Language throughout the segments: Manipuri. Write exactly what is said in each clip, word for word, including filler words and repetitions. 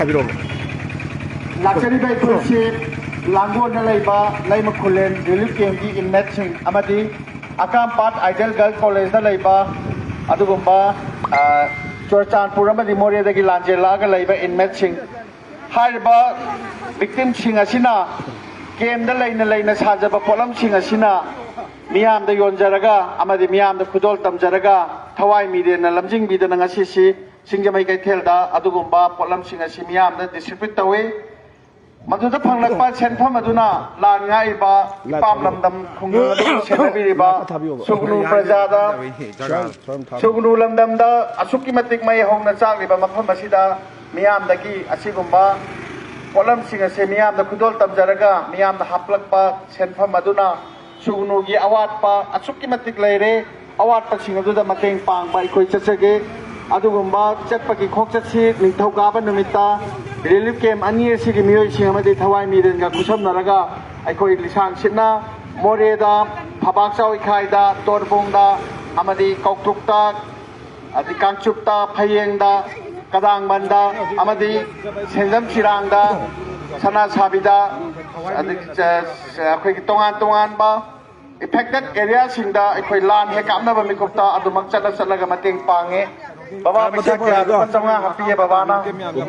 ꯍꯥꯏꯕꯤꯔꯛꯑꯣ꯫ ꯂꯥꯛꯆꯔꯤꯕ ꯑꯩꯈꯣꯏꯁꯤ ꯂꯥꯡꯒꯣꯜꯗ ꯂꯩꯕ ꯂꯩꯃ ꯈꯨꯂꯦꯟ ꯔꯤꯂꯤꯐ ꯀꯦꯝꯞꯀꯤ ꯏꯟꯃꯦꯠꯁꯤꯡ ꯑꯃꯗꯤ ꯑꯀꯥꯝꯄꯥꯠ ꯑꯥꯏꯗꯤꯌꯦꯜ ꯒꯔꯜ ꯀꯣꯂꯦꯖꯇ ꯂꯩꯕ ꯑꯗꯨꯒꯨꯝꯕ, ꯑ, ꯆꯨꯔꯆꯥꯟꯄꯨꯔ ꯑꯃꯗꯤ ꯃꯣꯔꯦꯗꯒꯤ ꯂꯥꯟꯖꯦꯜꯂꯛꯑꯒ ꯂꯩꯕ ꯏꯟꯃꯦꯠꯁꯤꯡ, ꯍꯥꯏꯔꯤꯕ ꯚꯤꯛꯇꯤꯝꯁꯤꯡ ꯑꯁꯤꯅ ꯀꯦꯝꯗ ꯂꯩꯅ ꯂꯩꯅ ꯁꯥꯖꯕ ꯄꯣꯠꯂꯝꯁꯤꯡ ꯑꯁꯤꯅ ꯃꯤꯌꯥꯝꯗ ꯌꯣꯟꯖꯔꯒ ꯑꯃꯗꯤ ꯃꯤꯌꯥꯝꯗ ꯈꯨꯗꯣꯜ ꯇꯝꯖꯔꯒ ꯊꯋꯥꯏ ꯃꯤꯔꯦꯟꯅ ꯂꯝꯖꯤꯡꯕꯤꯗꯅ ꯉꯁꯤꯁꯤ ꯁꯤꯡꯖꯃꯩ ꯀꯩꯊꯦꯜꯗ ꯑꯗꯨꯒꯨꯝꯕ ꯄꯣꯠꯂꯝꯁꯤꯡ ꯑꯁꯤ ꯃꯤꯌꯥꯝꯗ ꯗꯤꯁꯇ꯭ꯔꯤꯕ꯭ꯌꯨꯠ ꯇꯧꯏ꯫ ꯃꯗꯨꯗ ꯐꯪꯂꯛꯄ ꯁꯦꯟꯐꯝ ꯑꯗꯨꯅ ꯂꯥꯟ ꯉꯥꯛꯏꯕ ꯏꯄꯥꯝ ꯂꯝꯗꯝ ꯈꯨꯡꯒꯪ ꯑꯗꯨꯕꯨ ꯁꯦꯟꯅꯕꯤꯔꯤꯕ ꯁꯨꯒꯅꯨ ꯄ꯭ꯔꯖꯥꯗ, ꯁꯨꯒꯅꯨ ꯂꯝꯗꯝꯗ ꯑꯁꯨꯛꯀꯤ ꯃꯇꯤꯛ ꯃꯩ ꯍꯧꯅ ꯆꯥꯛꯂꯤꯕ ꯃꯐꯝ ꯑꯁꯤꯗ ꯃꯤꯌꯥꯝꯗꯒꯤ ꯑꯁꯤꯒꯨꯝꯕ ꯄꯣꯠꯂꯝꯁꯤꯡ ꯑꯁꯤ ꯃꯤꯌꯥꯝꯗ ꯈꯨꯗꯣꯜ ꯇꯝꯖꯔꯒ ꯃꯤꯌꯥꯝꯅ ꯍꯥꯞꯂꯛꯄ ꯁꯦꯟꯐꯝ ꯑꯗꯨꯅ ꯁꯨꯒꯅꯨꯒꯤ ꯑꯋꯥꯠꯄ ꯑꯁꯨꯛꯀꯤ ꯃꯇꯤꯛ ꯂꯩꯔꯦ꯫ ꯑꯋꯥꯠꯄꯁꯤꯡ ꯑꯗꯨꯗ ꯃꯇꯦꯡ ꯄꯥꯡꯕ ꯑꯩꯈꯣꯏ ꯆꯠꯆꯒꯦ꯫ ꯑꯗꯨꯒꯨꯝꯕ ꯆꯠꯄꯒꯤ ꯈꯣꯡꯆꯠꯁꯤ ꯅꯤꯡꯊꯧꯀꯥꯕ ꯅꯨꯃꯤꯠꯇ ꯔꯤꯂꯤꯐ ꯀꯦꯝꯞ ꯑꯅꯤ ꯑꯁꯤꯒꯤ ꯃꯤꯑꯣꯏꯁꯤꯡ ꯑꯃꯗꯤ ꯊꯋꯥꯏ ꯃꯤꯔꯦꯟꯒ ꯈꯨꯠꯁꯝꯅꯔꯒ ꯑꯩꯈꯣꯏ ꯂꯤꯁꯥꯡ ꯁꯤꯠꯅ ꯃꯣꯔꯦꯗ, ꯐꯕꯥꯛꯆꯥꯎ ꯏꯈꯥꯏꯗ, ꯇꯣꯔꯕꯣꯡꯗ ꯑꯃꯗꯤ ꯀꯧꯇ꯭ꯔꯨꯛꯇ, ꯑꯗꯩ ꯀꯥꯡꯆꯨꯞꯇ, ꯐꯌꯦꯡꯗ, ꯀꯗꯥꯡꯕꯟꯗ ꯑꯃꯗꯤ ꯁꯦꯟꯖꯝ ꯆꯤꯔꯥꯡꯗ, ꯁꯅꯥ ꯁꯥꯕꯤꯗ, ꯑꯗꯒꯤ, ꯑ, ꯑꯩꯈꯣꯏꯒꯤ ꯇꯣꯉꯥꯟ ꯇꯣꯉꯥꯟꯕ ꯏꯐꯦꯛꯇꯦꯠ ꯑꯦꯔꯤꯌꯥꯁꯤꯡꯗ ꯑꯩꯈꯣꯏ ꯂꯥꯟ ꯍꯦꯛ ꯀꯥꯞꯅꯕ ꯃꯤꯀꯨꯞꯇ ꯑꯗꯨꯃꯛ ꯆꯠꯂ ꯆꯠꯂꯒ ꯃꯇꯦꯡ ꯄꯥꯡꯉꯦ꯫ ꯕꯕꯥ, ꯄꯩꯁꯥ ꯀꯌꯥ? ꯂꯨꯄꯥ ꯆꯥꯝꯃꯉꯥ ꯍꯥꯞꯄꯤꯌꯦ ꯕꯕꯥꯅ꯫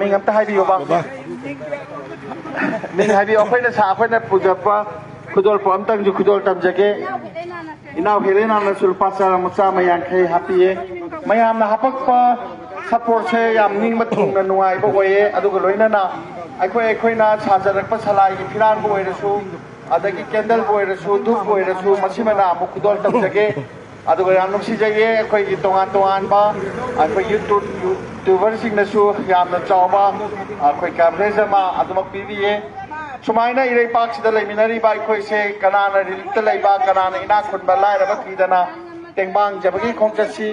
ꯃꯤꯡ ꯑꯝꯇ ꯍꯥꯏꯕꯤꯌꯨ, ꯕꯕꯥ꯫ ꯃꯤꯡ ꯍꯥꯏꯕꯤꯌꯨ꯫ ꯑꯩꯈꯣꯏꯅ ꯁꯥ-, ꯑꯩꯈꯣꯏꯅ ꯄꯨꯖꯔꯛꯄ ꯈꯨꯗꯣꯜꯄꯣ ꯑꯝꯇꯪꯁꯨ ꯈꯨꯗꯣꯜ ꯇꯝꯖꯒꯦ꯫ ꯏꯅꯥꯎ ꯍꯦꯂꯦꯅꯥꯅꯁꯨ ꯂꯨꯄꯥ ꯆꯥꯝꯃ, ꯆꯥꯝꯃ ꯌꯥꯡꯈꯩ ꯍꯥꯞꯄꯤꯌꯦ꯫ ꯃꯌꯥꯝꯅ ꯍꯥꯄꯛꯄ ꯁꯄꯣꯔꯠꯁꯦ ꯌꯥꯝ ꯅꯤꯡꯕ ꯊꯨꯡꯅ ꯅꯨꯡꯉꯥꯏꯕ ꯑꯣꯏꯌꯦ꯫ ꯑꯗꯨꯒ ꯂꯣꯏꯅꯅ ꯑꯩꯈꯣꯏ, ꯑꯩꯈꯣꯏꯅ ꯁꯥꯖꯔꯛꯄ ꯁꯂꯥꯏꯒꯤ ꯐꯤꯔꯥꯟꯕꯨ ꯑꯣꯏꯔꯁꯨ, ꯑꯗꯒꯤ ꯀꯦꯟꯗꯜꯕꯨ ꯑꯣꯏꯔꯁꯨ, ꯙꯨꯞꯄꯨ ꯑꯣꯏꯔꯁꯨ, ꯃꯁꯤꯃꯅ ꯑꯃꯨꯛ ꯈꯨꯗꯣꯜ ꯇꯝꯖꯒꯦ꯫ ꯑꯗꯨꯒ ꯌꯥꯝ ꯅꯨꯡꯁꯤꯖꯩꯌꯦ, ꯑꯩꯈꯣꯏꯒꯤ ꯇꯣꯉꯥꯟ ꯇꯣꯉꯥꯟꯕ ꯑꯩꯈꯣꯏ ꯌꯨꯇ꯭ꯌꯨꯕ, ꯌꯨꯇ꯭ꯌꯨꯕꯔꯁꯤꯡꯅꯁꯨ ꯌꯥꯝꯅ ꯆꯥꯎꯕ ꯑꯩꯈꯣꯏ ꯀꯚꯔꯦꯖ ꯑꯃ ꯑꯗꯨꯃꯛ ꯄꯤꯕꯤꯌꯦ꯫ ꯁꯨꯃꯥꯏꯅ ꯏꯔꯩꯄꯥꯛꯁꯤꯗ ꯂꯩꯃꯤꯟꯅꯔꯤꯕ ꯑꯩꯈꯣꯏꯁꯦ ꯀꯅꯥꯅ ꯔꯤꯂꯤꯐꯇ ꯂꯩꯕ, ꯀꯅꯥꯅ ꯏꯅꯥꯛ ꯈꯨꯟꯕ, ꯂꯥꯏꯔꯕ ꯊꯤꯗꯅ ꯇꯦꯡꯕꯥꯡꯖꯕꯒꯤ ꯈꯣꯡꯆꯠꯁꯤ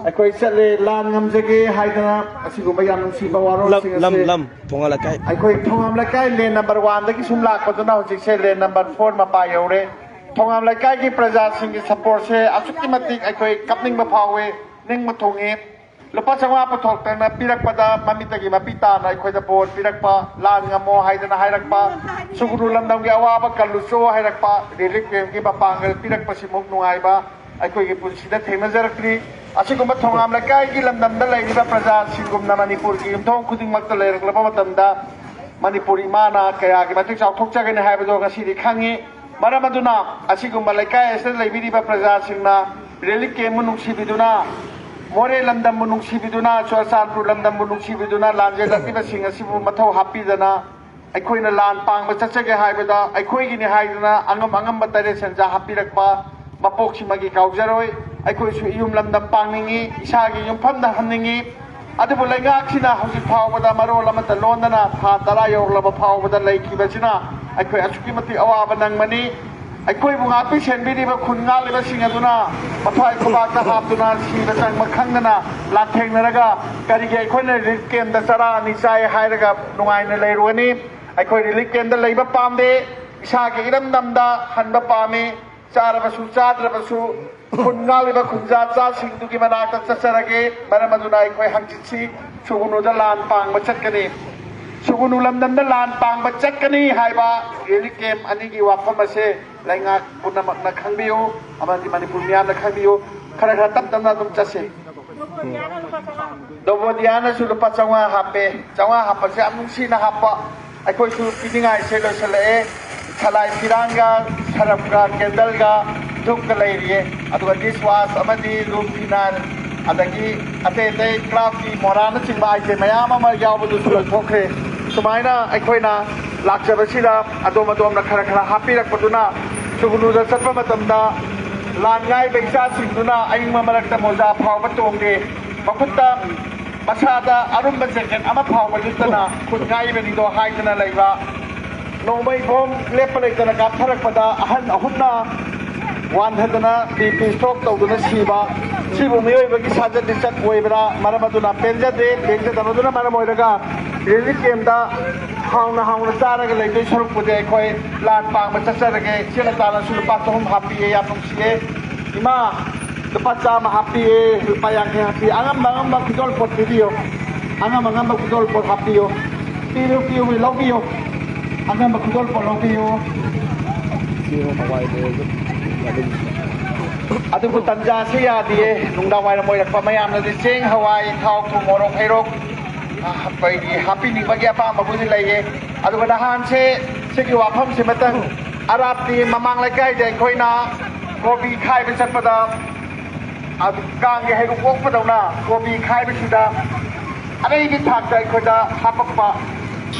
ꯑꯩꯈꯣꯏ ꯆꯠꯂꯦ꯫ ꯂꯥꯟ ꯉꯝꯖꯒꯦ ꯍꯥꯏꯗꯅ ꯑꯁꯤꯒꯨꯝꯕ ꯌꯥꯝ ꯅꯨꯡꯁꯤꯕ ꯂꯝ, ꯋꯥꯔꯣꯜꯁꯤꯡ ꯂꯝ, ꯑꯁꯤ ꯂꯝ, ꯊꯣꯉꯥ ꯂꯩꯀꯥꯏ꯫ ꯑꯩꯈꯣꯏ ꯊꯣꯉꯥꯝ ꯂꯩꯀꯥꯏ ꯂꯦꯟ ꯅꯝꯕꯔ ꯋꯥꯟꯗꯒꯤ ꯁꯨꯝ ꯂꯥꯛꯄꯗꯨꯅ ꯍꯧꯖꯤꯛꯁꯦ ꯂꯦꯟ ꯅꯝꯕꯔ ꯐꯣꯔ ꯃꯄꯥ ꯌꯧꯔꯦ꯫ ꯊꯣꯉꯥꯝ ꯂꯩꯀꯥꯏꯒꯤ ꯄ꯭ꯔꯖꯥꯁꯤꯡꯒꯤ ꯁꯄꯣꯔꯠꯁꯦ ꯑꯁꯨꯛꯀꯤ ꯃꯇꯤꯛ ꯑꯩꯈꯣꯏ ꯀꯞꯅꯤꯡꯕ ꯐꯥꯎꯋꯦ, ꯅꯤꯡꯕ ꯊꯨꯡꯉꯤ꯫ ꯂꯨꯄꯥ ꯆꯥꯝꯃꯉꯥ ꯄꯨꯊꯣꯛꯇꯅ ꯄꯤꯔꯛꯄꯗ, ꯃꯃꯤꯠꯇꯒꯤ ꯃꯄꯤ ꯇꯥꯅ ꯑꯩꯈꯣꯏꯗ ꯕꯣꯔ ꯄꯤꯔꯛꯄ, ꯂꯥꯟ ꯉꯝꯃꯣ ꯍꯥꯏꯗꯅ ꯍꯥꯏꯔꯛꯄ, ꯁꯨꯒꯨꯅꯨ ꯂꯝꯗꯝꯒꯤ ꯑꯋꯥꯕ ꯀꯜꯂꯨꯆꯣ ꯍꯥꯏꯔꯛꯄ, ꯔꯤꯂꯤꯐ ꯀꯦꯝꯞꯀꯤ ꯃꯄꯥꯡꯒꯜ ꯄꯤꯔꯛꯄꯁꯤꯃꯨꯛ ꯅꯨꯡꯉꯥꯏꯕ ꯑꯩꯈꯣꯏꯒꯤ ꯄꯨꯟꯁꯤꯗ ꯊꯦꯡꯅꯖꯔꯛꯇ꯭ꯔꯤ꯫ ꯑꯁꯤꯒꯨꯝꯕ ꯊꯣꯉꯥꯝ ꯂꯩꯀꯥꯏꯒꯤ ꯂꯝꯗꯝꯗ ꯂꯩꯔꯤꯕ ꯄ꯭ꯔꯖꯥꯁꯤꯡꯒꯨꯝꯅ ꯃꯅꯤꯄꯨꯔꯒꯤ ꯌꯨꯝꯊꯣꯡ ꯈꯨꯗꯤꯡꯃꯛꯇ ꯂꯩꯔꯛꯂꯕ ꯃꯇꯝꯗ, ꯃꯅꯤꯄꯨꯔ ꯏꯃꯥꯅ ꯀꯌꯥꯒꯤ ꯃꯇꯤꯛ ꯆꯥꯎꯊꯣꯛꯆꯒꯅꯤ ꯍꯥꯏꯕꯗꯣ ꯉꯁꯤꯗꯤ ꯈꯪꯉꯤ꯫ ꯃꯔꯝ ꯑꯗꯨꯅ, ꯑꯁꯤꯒꯨꯝꯕ ꯂꯩꯀꯥꯏ ꯑꯁꯤꯗ ꯂꯩꯕꯤꯔꯤꯕ ꯄ꯭ꯔꯖꯥꯁꯤꯡꯅ ꯔꯤꯂꯤꯐ ꯀꯦꯝꯞꯕꯨ ꯅꯨꯡꯁꯤꯕꯤꯗꯨꯅ, ꯃꯣꯔꯦ ꯂꯝꯗꯝꯕꯨ ꯅꯨꯡꯁꯤꯕꯤꯗꯨꯅ, ꯆꯨꯔꯆꯥꯟꯄꯨꯔ ꯂꯝꯗꯝꯕꯨ ꯅꯨꯡꯁꯤꯕꯤꯗꯨꯅ, ꯂꯥꯟꯖꯦꯜꯂꯛꯂꯤꯕꯁꯤꯡ ꯑꯁꯤꯕꯨ ꯃꯊꯧ ꯍꯥꯞꯄꯤꯗꯅ, ꯑꯩꯈꯣꯏꯅ ꯂꯥꯟ ꯄꯥꯡꯕ ꯆꯠꯆꯒꯦ ꯍꯥꯏꯕꯗ, ꯑꯩꯈꯣꯏꯒꯤꯅꯤ ꯍꯥꯏꯗꯨꯅ ꯑꯉꯝ ꯑꯉꯝꯕ ꯇꯔꯦꯠ ꯁꯦꯟꯖꯥ ꯍꯥꯞꯄꯤꯔꯛꯄ ꯃꯄꯣꯛꯁꯤꯃꯒꯤ ꯀꯥꯎꯖꯔꯣꯏ꯫ ꯑꯩꯈꯣꯏꯁꯨ ꯏꯌꯨꯝ ꯂꯝꯗꯝ ꯄꯥꯡꯅꯤꯡꯏ, ꯏꯁꯥꯒꯤ ꯌꯨꯝꯐꯝꯗ ꯍꯟꯅꯤꯡꯏ꯫ ꯑꯗꯨꯕꯨ ꯂꯩꯉꯥꯛꯁꯤꯅ ꯍꯧꯖꯤꯛ ꯐꯥꯎꯕꯗ ꯃꯔꯣꯜ ꯑꯃꯠꯇ ꯂꯣꯟꯗꯅ, ꯊꯥ ꯇꯔꯥ ꯌꯧꯔꯛꯂꯕ ꯐꯥꯎꯕꯗ ꯂꯩꯈꯤꯕꯁꯤꯅ ꯑꯩꯈꯣꯏ ꯑꯁꯨꯛꯀꯤ ꯃꯇꯤꯛ ꯑꯋꯥꯕ ꯅꯪꯕꯅꯤ꯫ ꯑꯩꯈꯣꯏꯕꯨ ꯉꯥꯛꯄꯤ ꯁꯦꯟꯕꯤꯔꯤꯕ ꯈꯨꯟ ꯉꯥꯛꯂꯤꯕꯁꯤꯡ ꯑꯗꯨꯅ ꯃꯊ꯭ꯋꯥꯏ ꯈꯨꯕꯥꯛꯇ ꯍꯥꯞꯇꯨꯅ ꯁꯤꯕ ꯆꯪꯕ ꯈꯪꯗꯅ ꯂꯥꯟꯊꯦꯡꯅꯔꯒ, ꯀꯔꯤꯒꯤ ꯑꯩꯈꯣꯏꯅ ꯔꯤꯂꯤꯐ ꯀꯦꯝꯞꯇ ꯆꯔꯥ ꯑꯅꯤ ꯆꯥꯏ ꯍꯥꯏꯔꯒ ꯅꯨꯡꯉꯥꯏꯅ ꯂꯩꯔꯨꯒꯅꯤ? ꯑꯩꯈꯣꯏ ꯔꯤꯂꯤꯐ ꯀꯦꯝꯞꯇ ꯂꯩꯕ ꯄꯥꯝꯗꯦ, ꯏꯁꯥꯒꯤ ꯏꯔꯝꯗꯝꯗ ꯍꯟꯕ ꯄꯥꯝꯃꯤ꯫ ꯆꯥꯔꯕꯁꯨ ꯆꯥꯗ꯭ꯔꯕꯁꯨ ꯈꯨꯟ ꯉꯥꯛꯂꯤꯕ ꯈꯨꯟꯖꯥ ꯆꯥꯁꯤꯡꯗꯨꯒꯤ ꯃꯅꯥꯛꯇ ꯆꯠꯆꯔꯒꯦ꯫ ꯃꯔꯝ ꯑꯗꯨꯅ ꯑꯩꯈꯣꯏ ꯍꯪꯆꯤꯠꯁꯤ ꯁꯨꯒꯨꯅꯨꯗ ꯂꯥꯟ ꯄꯥꯡꯕ ꯆꯠꯀꯅꯤ꯫ ꯁꯨꯒꯨꯅꯨ ꯂꯝꯗꯝꯗ ꯂꯥꯟ ꯄꯥꯡꯕ ꯆꯠꯀꯅꯤ ꯍꯥꯏꯕ ꯔꯤꯂꯤꯐ ꯀꯦꯝꯞ ꯑꯅꯤꯒꯤ ꯋꯥꯐꯝ ꯑꯁꯦ ꯂꯩꯉꯥꯛ ꯄꯨꯝꯅꯃꯛꯅ ꯈꯪꯕꯤꯌꯨ ꯑꯃꯗꯤ ꯃꯅꯤꯄꯨꯔ ꯃꯤꯌꯥꯝꯅ ꯈꯪꯕꯤꯌꯨ꯫ ꯈꯔ ꯈꯔ ꯇꯞ ꯇꯞꯅ ꯑꯗꯨꯝ ꯆꯠꯁꯤ꯫ ꯗꯣꯕꯣꯗꯤꯌꯥꯅꯁꯨ ꯂꯨꯄꯥ ꯆꯥꯝꯃꯉꯥ ꯍꯥꯞꯄꯦ꯫ ꯆꯥꯝꯃꯉꯥ ꯍꯥꯞꯄꯁꯦ ꯌꯥꯝ ꯅꯨꯡꯁꯤꯅ ꯍꯥꯞꯄ꯫ ꯑꯩꯈꯣꯏꯁꯨ ꯄꯤꯅꯤꯡꯉꯥꯏꯁꯦ ꯂꯣꯏꯁꯤꯜꯂꯛꯑꯦ꯫ ꯁꯂꯥꯏ ꯐꯤꯔꯥꯟꯒ, ꯁꯔꯞꯀ, ꯀꯦꯟꯗꯜꯒ, ꯙꯨꯞꯀ ꯂꯩꯔꯤꯌꯦ꯫ ꯑꯗꯨꯒ ꯗꯤꯁ ꯋꯥꯁ ꯑꯃꯗꯤ ꯔꯨꯝ ꯐꯤꯅꯥꯏꯜ, ꯑꯗꯒꯤ ꯑꯇꯩ ꯑꯇꯩ ꯀ꯭ꯂꯥꯎꯠꯀꯤ ꯃꯣꯔꯥꯅꯆꯤꯡꯕ ꯑꯥꯏꯇꯦꯝ ꯃꯌꯥꯝ ꯑꯃ ꯌꯥꯎꯕꯗꯨꯁꯨ ꯂꯣꯏꯊꯣꯛꯈ꯭ꯔꯦ꯫ ꯁꯨꯃꯥꯏꯅ ꯑꯩꯈꯣꯏꯅ ꯂꯥꯛꯆꯕꯁꯤꯗ ꯑꯗꯣꯝ ꯑꯗꯣꯝꯅ ꯈꯔ ꯈꯔ ꯍꯥꯞꯄꯤꯔꯛꯄꯗꯨꯅ, ꯁꯨꯒꯨꯅꯨꯗ ꯆꯠꯄ ꯃꯇꯝꯗ ꯂꯥꯟ ꯉꯥꯏꯕ ꯏꯆꯥꯁꯤꯡꯗꯨꯅ ꯑꯏꯪꯕ ꯃꯔꯛꯇ ꯃꯣꯖꯥ ꯐꯥꯎꯕ ꯇꯣꯡꯗꯦ꯫ ꯃꯈꯨꯠꯇ ꯃꯁꯥꯗ ꯑꯔꯨꯝꯕ ꯖꯦꯀꯦꯠ ꯑꯃ ꯐꯥꯎꯕ ꯂꯤꯠꯇꯅ ꯈꯨꯠ ꯉꯥꯏꯕꯅꯤꯗꯣ ꯍꯥꯏꯗꯅ ꯂꯩꯕ꯫ ꯅꯣꯡꯃꯩ ꯕꯣꯝ ꯂꯦꯞꯄ ꯂꯩꯇꯅ ꯀꯥꯞꯊꯔꯛꯄꯗ ꯑꯍꯟ ꯑꯍꯨꯝꯅ ꯋꯥꯟꯊꯗꯅ ꯕꯤ ꯄꯤ ꯁ꯭ꯇ꯭ꯔꯣꯛ ꯇꯧꯗꯨꯅ ꯁꯤꯕ꯫ ꯁꯤꯕꯨ ꯃꯤꯑꯣꯏꯕꯒꯤ ꯁꯥꯖꯠ ꯂꯤꯆꯠ ꯑꯣꯏꯕ꯭ꯔꯥ? ꯃꯔꯝ ꯑꯗꯨꯅ ꯄꯦꯟꯖꯗꯦ꯫ ꯄꯦꯟꯖꯗꯕꯗꯨꯅ ꯃꯔꯝ ꯑꯣꯏꯔꯒ ꯔꯤꯂꯤꯐ ꯀꯦꯝꯞꯇ ꯍꯥꯎꯅ ꯍꯥꯎꯅ ꯆꯥꯔꯒ ꯂꯩꯗꯣꯏ ꯁꯔꯨꯛꯄꯨꯗꯤ ꯑꯩꯈꯣꯏ ꯂꯥꯟ ꯄꯥꯡꯕ ꯆꯠꯆꯔꯒꯦ꯫ ꯏꯆꯦ ꯃꯆꯥꯅꯁꯨ ꯂꯨꯄꯥ ꯆꯍꯨꯝ ꯍꯥꯞꯄꯤꯌꯦ, ꯌꯥꯝ ꯅꯨꯡꯁꯤꯌꯦ꯫ ꯏꯃꯥ, ꯂꯨꯄꯥ ꯆꯥꯝꯃ ꯍꯥꯞꯄꯤꯌꯦ, ꯂꯨꯄꯥ ꯌꯥꯡꯈꯩ ꯍꯥꯞꯄꯤꯌꯦ꯫ ꯑꯉꯝꯕ ꯑꯉꯝꯕ ꯈꯨꯗꯣꯜ ꯄꯣꯠ ꯄꯤꯕꯤꯌꯨ꯫ ꯑꯉꯝ ꯑꯉꯝꯕ ꯈꯨꯗꯣꯜ ꯄꯣꯠ ꯍꯥꯞꯄꯤꯌꯨ꯫ ꯄꯤꯌꯨ, ꯄꯤꯌꯨ, ꯂꯧꯕꯤꯌꯨ꯫ ꯑꯉꯝꯕ ꯈꯨꯗꯣꯜ ꯄꯣꯠ ꯂꯧꯕꯤꯌꯨ꯫ ꯑꯗꯨꯕꯨ ꯇꯟꯖꯥꯁꯤ ꯌꯥꯗꯤꯌꯦ꯫ ꯅꯨꯡꯗꯥꯡ ꯋꯥꯏꯔꯝ ꯑꯣꯏꯔꯛꯄ, ꯃꯌꯥꯝꯅꯗꯤ ꯆꯦꯡ, ꯍꯋꯥꯏ, ꯊꯥꯎ, ꯊꯨꯝ, ꯃꯣꯔꯣꯛ, ꯍꯩꯔꯣꯛ, ꯑ, ꯑꯩꯈꯣꯏꯒꯤ ꯍꯥꯞꯄꯤꯅꯤꯡꯕꯒꯤ ꯑꯄꯥꯝꯕꯕꯨꯗꯤ ꯂꯩꯌꯦ꯫ ꯑꯗꯨꯒ ꯅꯍꯥꯟꯁꯦ ꯁꯤꯒꯤ ꯋꯥꯐꯝꯁꯤꯃꯇꯪ, ꯑꯔꯥꯞꯄꯤ ꯃꯃꯥꯡ ꯂꯩꯀꯥꯏꯗ ꯑꯩꯈꯣꯏꯅ ꯀꯣꯕꯤ ꯈꯥꯏꯕ ꯆꯠꯄꯗ, ꯑꯗꯨ ꯀꯥꯡꯒꯤ ꯍꯩꯔꯨꯛ ꯑꯣꯛꯄꯗꯧꯅ ꯀꯣꯕꯤ ꯈꯥꯏꯕꯁꯤꯗ ꯑꯔꯩꯕꯤ ꯊꯥꯛꯇ ꯑꯩꯈꯣꯏꯗ ꯍꯥꯄꯛꯄ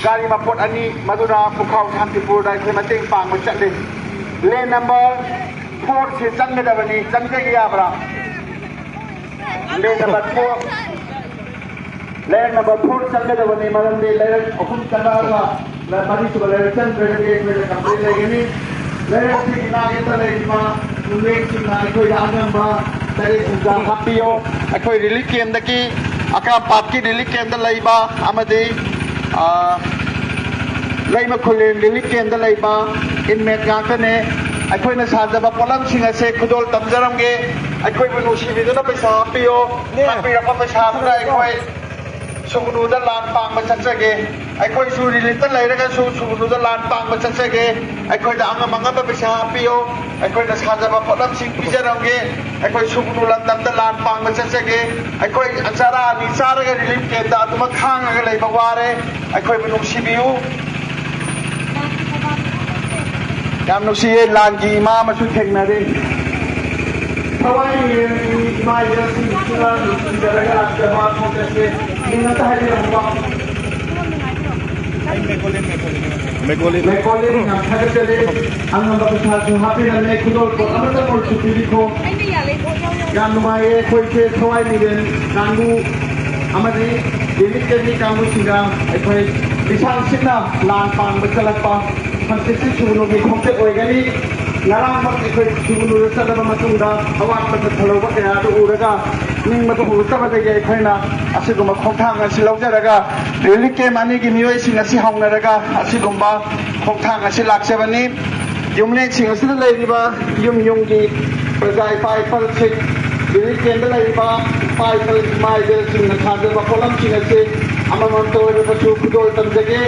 ꯒꯥꯔꯤ ꯃꯄꯣꯠ ꯑꯅꯤ, ꯃꯗꯨꯅ ꯄꯨꯈꯥꯎ ꯁꯥꯟꯇꯤꯄꯨꯔꯗ ꯑꯩꯈꯣꯏ ꯃꯇꯦꯡ ꯄꯥꯡꯕ ꯆꯠꯂꯤ꯫ ꯂꯦꯟ ꯅꯝꯕꯔ ꯐꯣꯔꯁꯦ ꯆꯪꯒꯗꯕꯅꯤ, ꯆꯪꯖꯒꯦ ꯌꯥꯕ꯭ꯔꯥ? ꯂꯦꯟ ꯅꯝꯕꯔ ꯐꯣꯔ, ꯂꯦꯟ ꯅꯝꯕꯔ ꯐꯣꯔ ꯆꯪꯒꯗꯕꯅꯤ, ꯃꯔꯝꯗꯤ ꯂꯩꯔꯛ ꯑꯍꯨꯝ ꯆꯪꯉꯛꯑꯒ ꯃꯔꯤꯁꯨꯕ ꯂꯩꯔꯛ ꯆꯪꯗ꯭ꯔꯒꯗꯤ ꯑꯩꯈꯣꯏꯗ ꯀꯝꯄ꯭ꯂꯦꯟ ꯂꯩꯒꯅꯤ꯫ ꯂꯩꯔꯛꯁꯤꯒꯤ ꯅꯥꯛꯌꯦꯠꯇ ꯂꯩꯔꯤꯕ ꯌꯨꯝꯂꯦꯟꯁꯤꯡꯅ ꯑꯩꯈꯣꯏꯗ ꯑꯉꯝꯕ ꯆꯔꯦ ꯆꯤꯟꯖꯥꯛ ꯍꯥꯞꯄꯤꯌꯨ꯫ ꯑꯩꯈꯣꯏ ꯔꯤꯂꯤꯐ ꯀꯦꯝꯗꯒꯤ, ꯑꯀꯥꯝꯄꯥꯠꯀꯤ ꯔꯤꯂꯤꯐ ꯀꯦꯝꯗ ꯂꯩꯕ ꯑꯃꯗꯤ, ꯑ, ꯂꯩꯃ ꯈꯨꯂꯦꯟ ꯔꯤꯂꯤꯐ ꯀꯦꯝꯗ ꯂꯩꯕ ꯏꯟꯃꯦꯠ ꯉꯥꯛꯇꯅꯦ꯫ ꯑꯩꯈꯣꯏꯅ ꯁꯥꯖꯕ ꯄꯣꯠꯂꯝꯁꯤꯡ ꯑꯁꯦ ꯈꯨꯗꯣꯜ ꯇꯝꯖꯔꯝꯒꯦ꯫ ꯑꯩꯈꯣꯏꯕꯨ ꯅꯨꯡꯁꯤꯕꯤꯗꯨꯅ ꯄꯩꯁꯥ ꯍꯥꯞꯄꯤꯌꯨ꯫ ꯍꯥꯞꯄꯤꯔꯛꯄ ꯄꯩꯁꯥꯗꯨꯅ ꯑꯩꯈꯣꯏ ꯁꯨꯒꯅꯨꯗ ꯂꯥꯟ ꯄꯥꯡꯕ ꯆꯠꯆꯒꯦ꯫ ꯑꯩꯈꯣꯏꯁꯨ ꯔꯤꯂꯤꯐꯇ ꯂꯩꯔꯒꯁꯨ ꯁꯨꯒꯅꯨꯗ ꯂꯥꯟ ꯄꯥꯡꯕ ꯆꯠꯆꯒꯦ꯫ ꯑꯩꯈꯣꯏꯗ ꯑꯉꯝ ꯑꯉꯝꯕ ꯄꯩꯁꯥ ꯍꯥꯞꯄꯤꯌꯨ꯫ ꯑꯩꯈꯣꯏꯅ ꯁꯥꯖꯕ ꯄꯣꯠꯂꯝꯁꯤꯡ ꯄꯤꯖꯔꯝꯒꯦ꯫ ꯑꯩꯈꯣꯏ ꯁꯨꯒꯅꯨ ꯂꯝꯗꯝꯗ ꯂꯥꯟ ꯄꯥꯡꯕ ꯆꯠꯆꯒꯦ꯫ ꯑꯩꯈꯣꯏ ꯆꯔꯥ ꯑꯅꯤ ꯆꯥꯔꯒ ꯔꯤꯂꯤꯐ ꯀꯦꯝꯞꯇ ꯑꯗꯨꯃꯛ ꯈꯥꯡꯉꯒ ꯂꯩꯕ ꯋꯥꯔꯦ꯫ ꯑꯩꯈꯣꯏꯕꯨ ꯅꯨꯡꯁꯤꯕꯤꯌꯨ꯫ ꯌꯥꯝ ꯅꯨꯡꯁꯤꯌꯦ, ꯂꯥꯟꯒꯤ ꯏꯃꯥ ꯑꯃꯁꯨ ꯊꯦꯡꯅꯔꯦ꯫ ꯊꯋꯥꯏ ꯃꯤꯔꯦꯜꯒꯤ ꯏꯃꯥ ꯏꯕꯦꯜꯁꯤꯡꯁꯤꯅ ꯅꯨꯡꯁꯤꯖꯔꯒ ꯂꯥꯛꯆꯕ ꯈꯣꯡꯆꯠꯁꯦ ꯃꯤꯡ ꯑꯝꯇ ꯍꯥꯏꯕꯤꯔꯝꯃꯨꯕ꯫ ꯃꯦꯀꯣꯂꯤꯟ, ꯌꯥꯝ ꯊꯥꯒꯠꯆꯔꯤ꯫ ꯑꯉꯝꯕ ꯄꯩꯁꯥꯁꯨ ꯍꯥꯞꯄꯤꯔꯝꯃꯦ, ꯈꯨꯗꯣꯜ ꯄꯣꯠ ꯑꯃꯇ ꯑꯣꯏꯔꯁꯨ ꯄꯤꯕꯤꯈꯣ꯫ ꯌꯥꯝ ꯅꯨꯡꯉꯥꯏꯌꯦ꯫ ꯑꯩꯈꯣꯏꯁꯦ ꯊꯋꯥꯏ ꯃꯤꯔꯦꯜ ꯀꯥꯡꯕꯨ ꯑꯃꯗꯤ ꯔꯤꯂꯤꯐ ꯀꯦꯝꯞꯀꯤ ꯀꯥꯡꯕꯨꯁꯤꯡꯒ ꯑꯩꯈꯣꯏ ꯂꯤꯁꯥꯡ ꯁꯤꯠꯅ ꯂꯥꯟ ꯄꯥꯡꯕ ꯆꯠꯂꯛꯄ ꯍꯪꯆꯤꯠꯁꯤ ꯁꯨꯒꯅꯨꯒꯤ ꯈꯣꯡꯆꯠ ꯑꯣꯏꯒꯅꯤ꯫ ꯉꯔꯥꯡꯃꯛ ꯑꯩꯈꯣꯏ ꯁꯨꯒꯅꯨꯗ ꯆꯠꯂꯕ ꯃꯇꯨꯡꯗ ꯑꯋꯥꯠꯄ ꯆꯠꯊꯍꯧꯕ ꯀꯌꯥ ꯑꯗꯨ ꯎꯔꯒ ꯅꯤꯡꯕꯗ ꯍꯨꯔꯛꯇꯕꯗꯒꯤ ꯑꯩꯈꯣꯏꯅ ꯑꯁꯤꯒꯨꯝꯕ ꯈꯣꯡꯊꯥꯡ ꯑꯁꯤ ꯂꯧꯖꯔꯒ ꯔꯤꯂꯤꯐ ꯀꯦꯝꯞ ꯑꯅꯤꯒꯤ ꯃꯤꯑꯣꯏꯁꯤꯡ ꯑꯁꯤ ꯍꯧꯅꯔꯒ ꯑꯁꯤꯒꯨꯝꯕ ꯈꯣꯡꯊꯥꯡ ꯑꯁꯤ ꯂꯥꯛꯆꯕꯅꯤ꯫ ꯌꯨꯝꯂꯦꯟꯁꯤꯡ ꯑꯁꯤꯗ ꯂꯩꯔꯤꯕ ꯌꯨꯝ ꯌꯨꯝꯒꯤ ꯄ꯭ꯔꯖꯥ ꯏꯄꯥ ꯏꯄꯜꯁꯤꯡ ꯔꯤꯂꯤꯐ ꯀꯦꯝꯞꯇ ꯂꯩꯔꯤꯕ ꯏꯄꯥ ꯏꯄꯨ ꯏꯃꯥ ꯏꯕꯦꯜꯁꯤꯡꯅ ꯁꯥꯖꯕ ꯄꯣꯠꯂꯝꯁꯤꯡ ꯑꯁꯤ ꯑꯃꯃꯝꯇ ꯑꯣꯏꯔꯕꯁꯨ ꯈꯨꯗꯣꯜ ꯇꯝꯖꯒꯦ꯫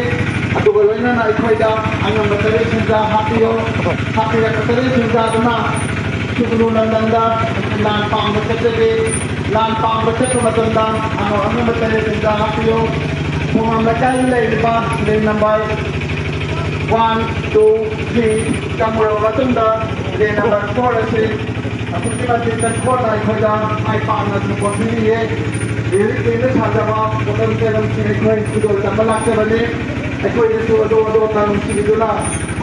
ꯑꯗꯨꯒ ꯂꯣꯏꯅꯅ ꯑꯩꯈꯣꯏꯗ ꯑꯉꯝꯕ ꯇꯔꯦꯠ ꯁꯦꯟꯖꯥ ꯍꯥꯞꯄꯤꯌꯨ꯫ ꯍꯥꯞꯄꯤꯔꯛꯄ ꯇꯔꯦꯠ ꯁꯦꯟꯖꯥꯗꯨꯅ ꯁꯨꯒꯅꯨ ꯂꯝꯗꯝꯗ ꯂꯥꯟ ꯄꯥꯡꯕ ꯆꯠꯆꯒꯦ꯫ ꯂꯥꯟ ꯄꯥꯡꯕ ꯆꯠꯄ ꯃꯇꯝꯗ ꯑꯉꯝ ꯑꯉꯝꯕ ꯇꯔꯦꯠ ꯁꯦꯟꯖꯥ ꯍꯥꯞꯄꯤꯌꯨ꯫ ꯈꯣꯡꯉꯥꯝ ꯂꯩꯀꯥꯏꯗ ꯂꯩꯔꯤꯕ ꯂꯦꯟ ꯅꯝꯕꯔ ꯋꯥꯟ, ꯇꯨ, ꯊ꯭ꯔꯤ ꯆꯪꯉꯨꯔꯕ ꯃꯇꯨꯡꯗ ꯂꯦꯟ ꯅꯝꯕꯔ ꯐꯣꯔ ꯑꯁꯤ ꯑꯁꯨꯛꯀꯤ ꯃꯇꯤꯛ ꯆꯪꯈꯣꯠꯅ ꯑꯩꯈꯣꯏꯗ ꯃꯥꯏ ꯄꯥꯛꯅ ꯁꯄꯣꯔꯠ ꯄꯤꯔꯤꯌꯦ꯫ ꯔꯤꯂꯤꯐ ꯀꯦꯝꯞꯇ ꯁꯥꯖꯕ ꯄꯣꯠꯂꯝ ꯆꯩꯔꯝꯁꯤꯡ ꯑꯩꯈꯣꯏ ꯈꯨꯗꯣꯜ ꯇꯝꯕ ꯂꯥꯛꯆꯕꯅꯤ꯫ ꯑꯩꯈꯣꯏꯗꯁꯨ ꯑꯗꯣꯝ ꯑꯗꯣꯝꯅ ꯅꯨꯡꯁꯤꯕꯤꯗꯨꯅ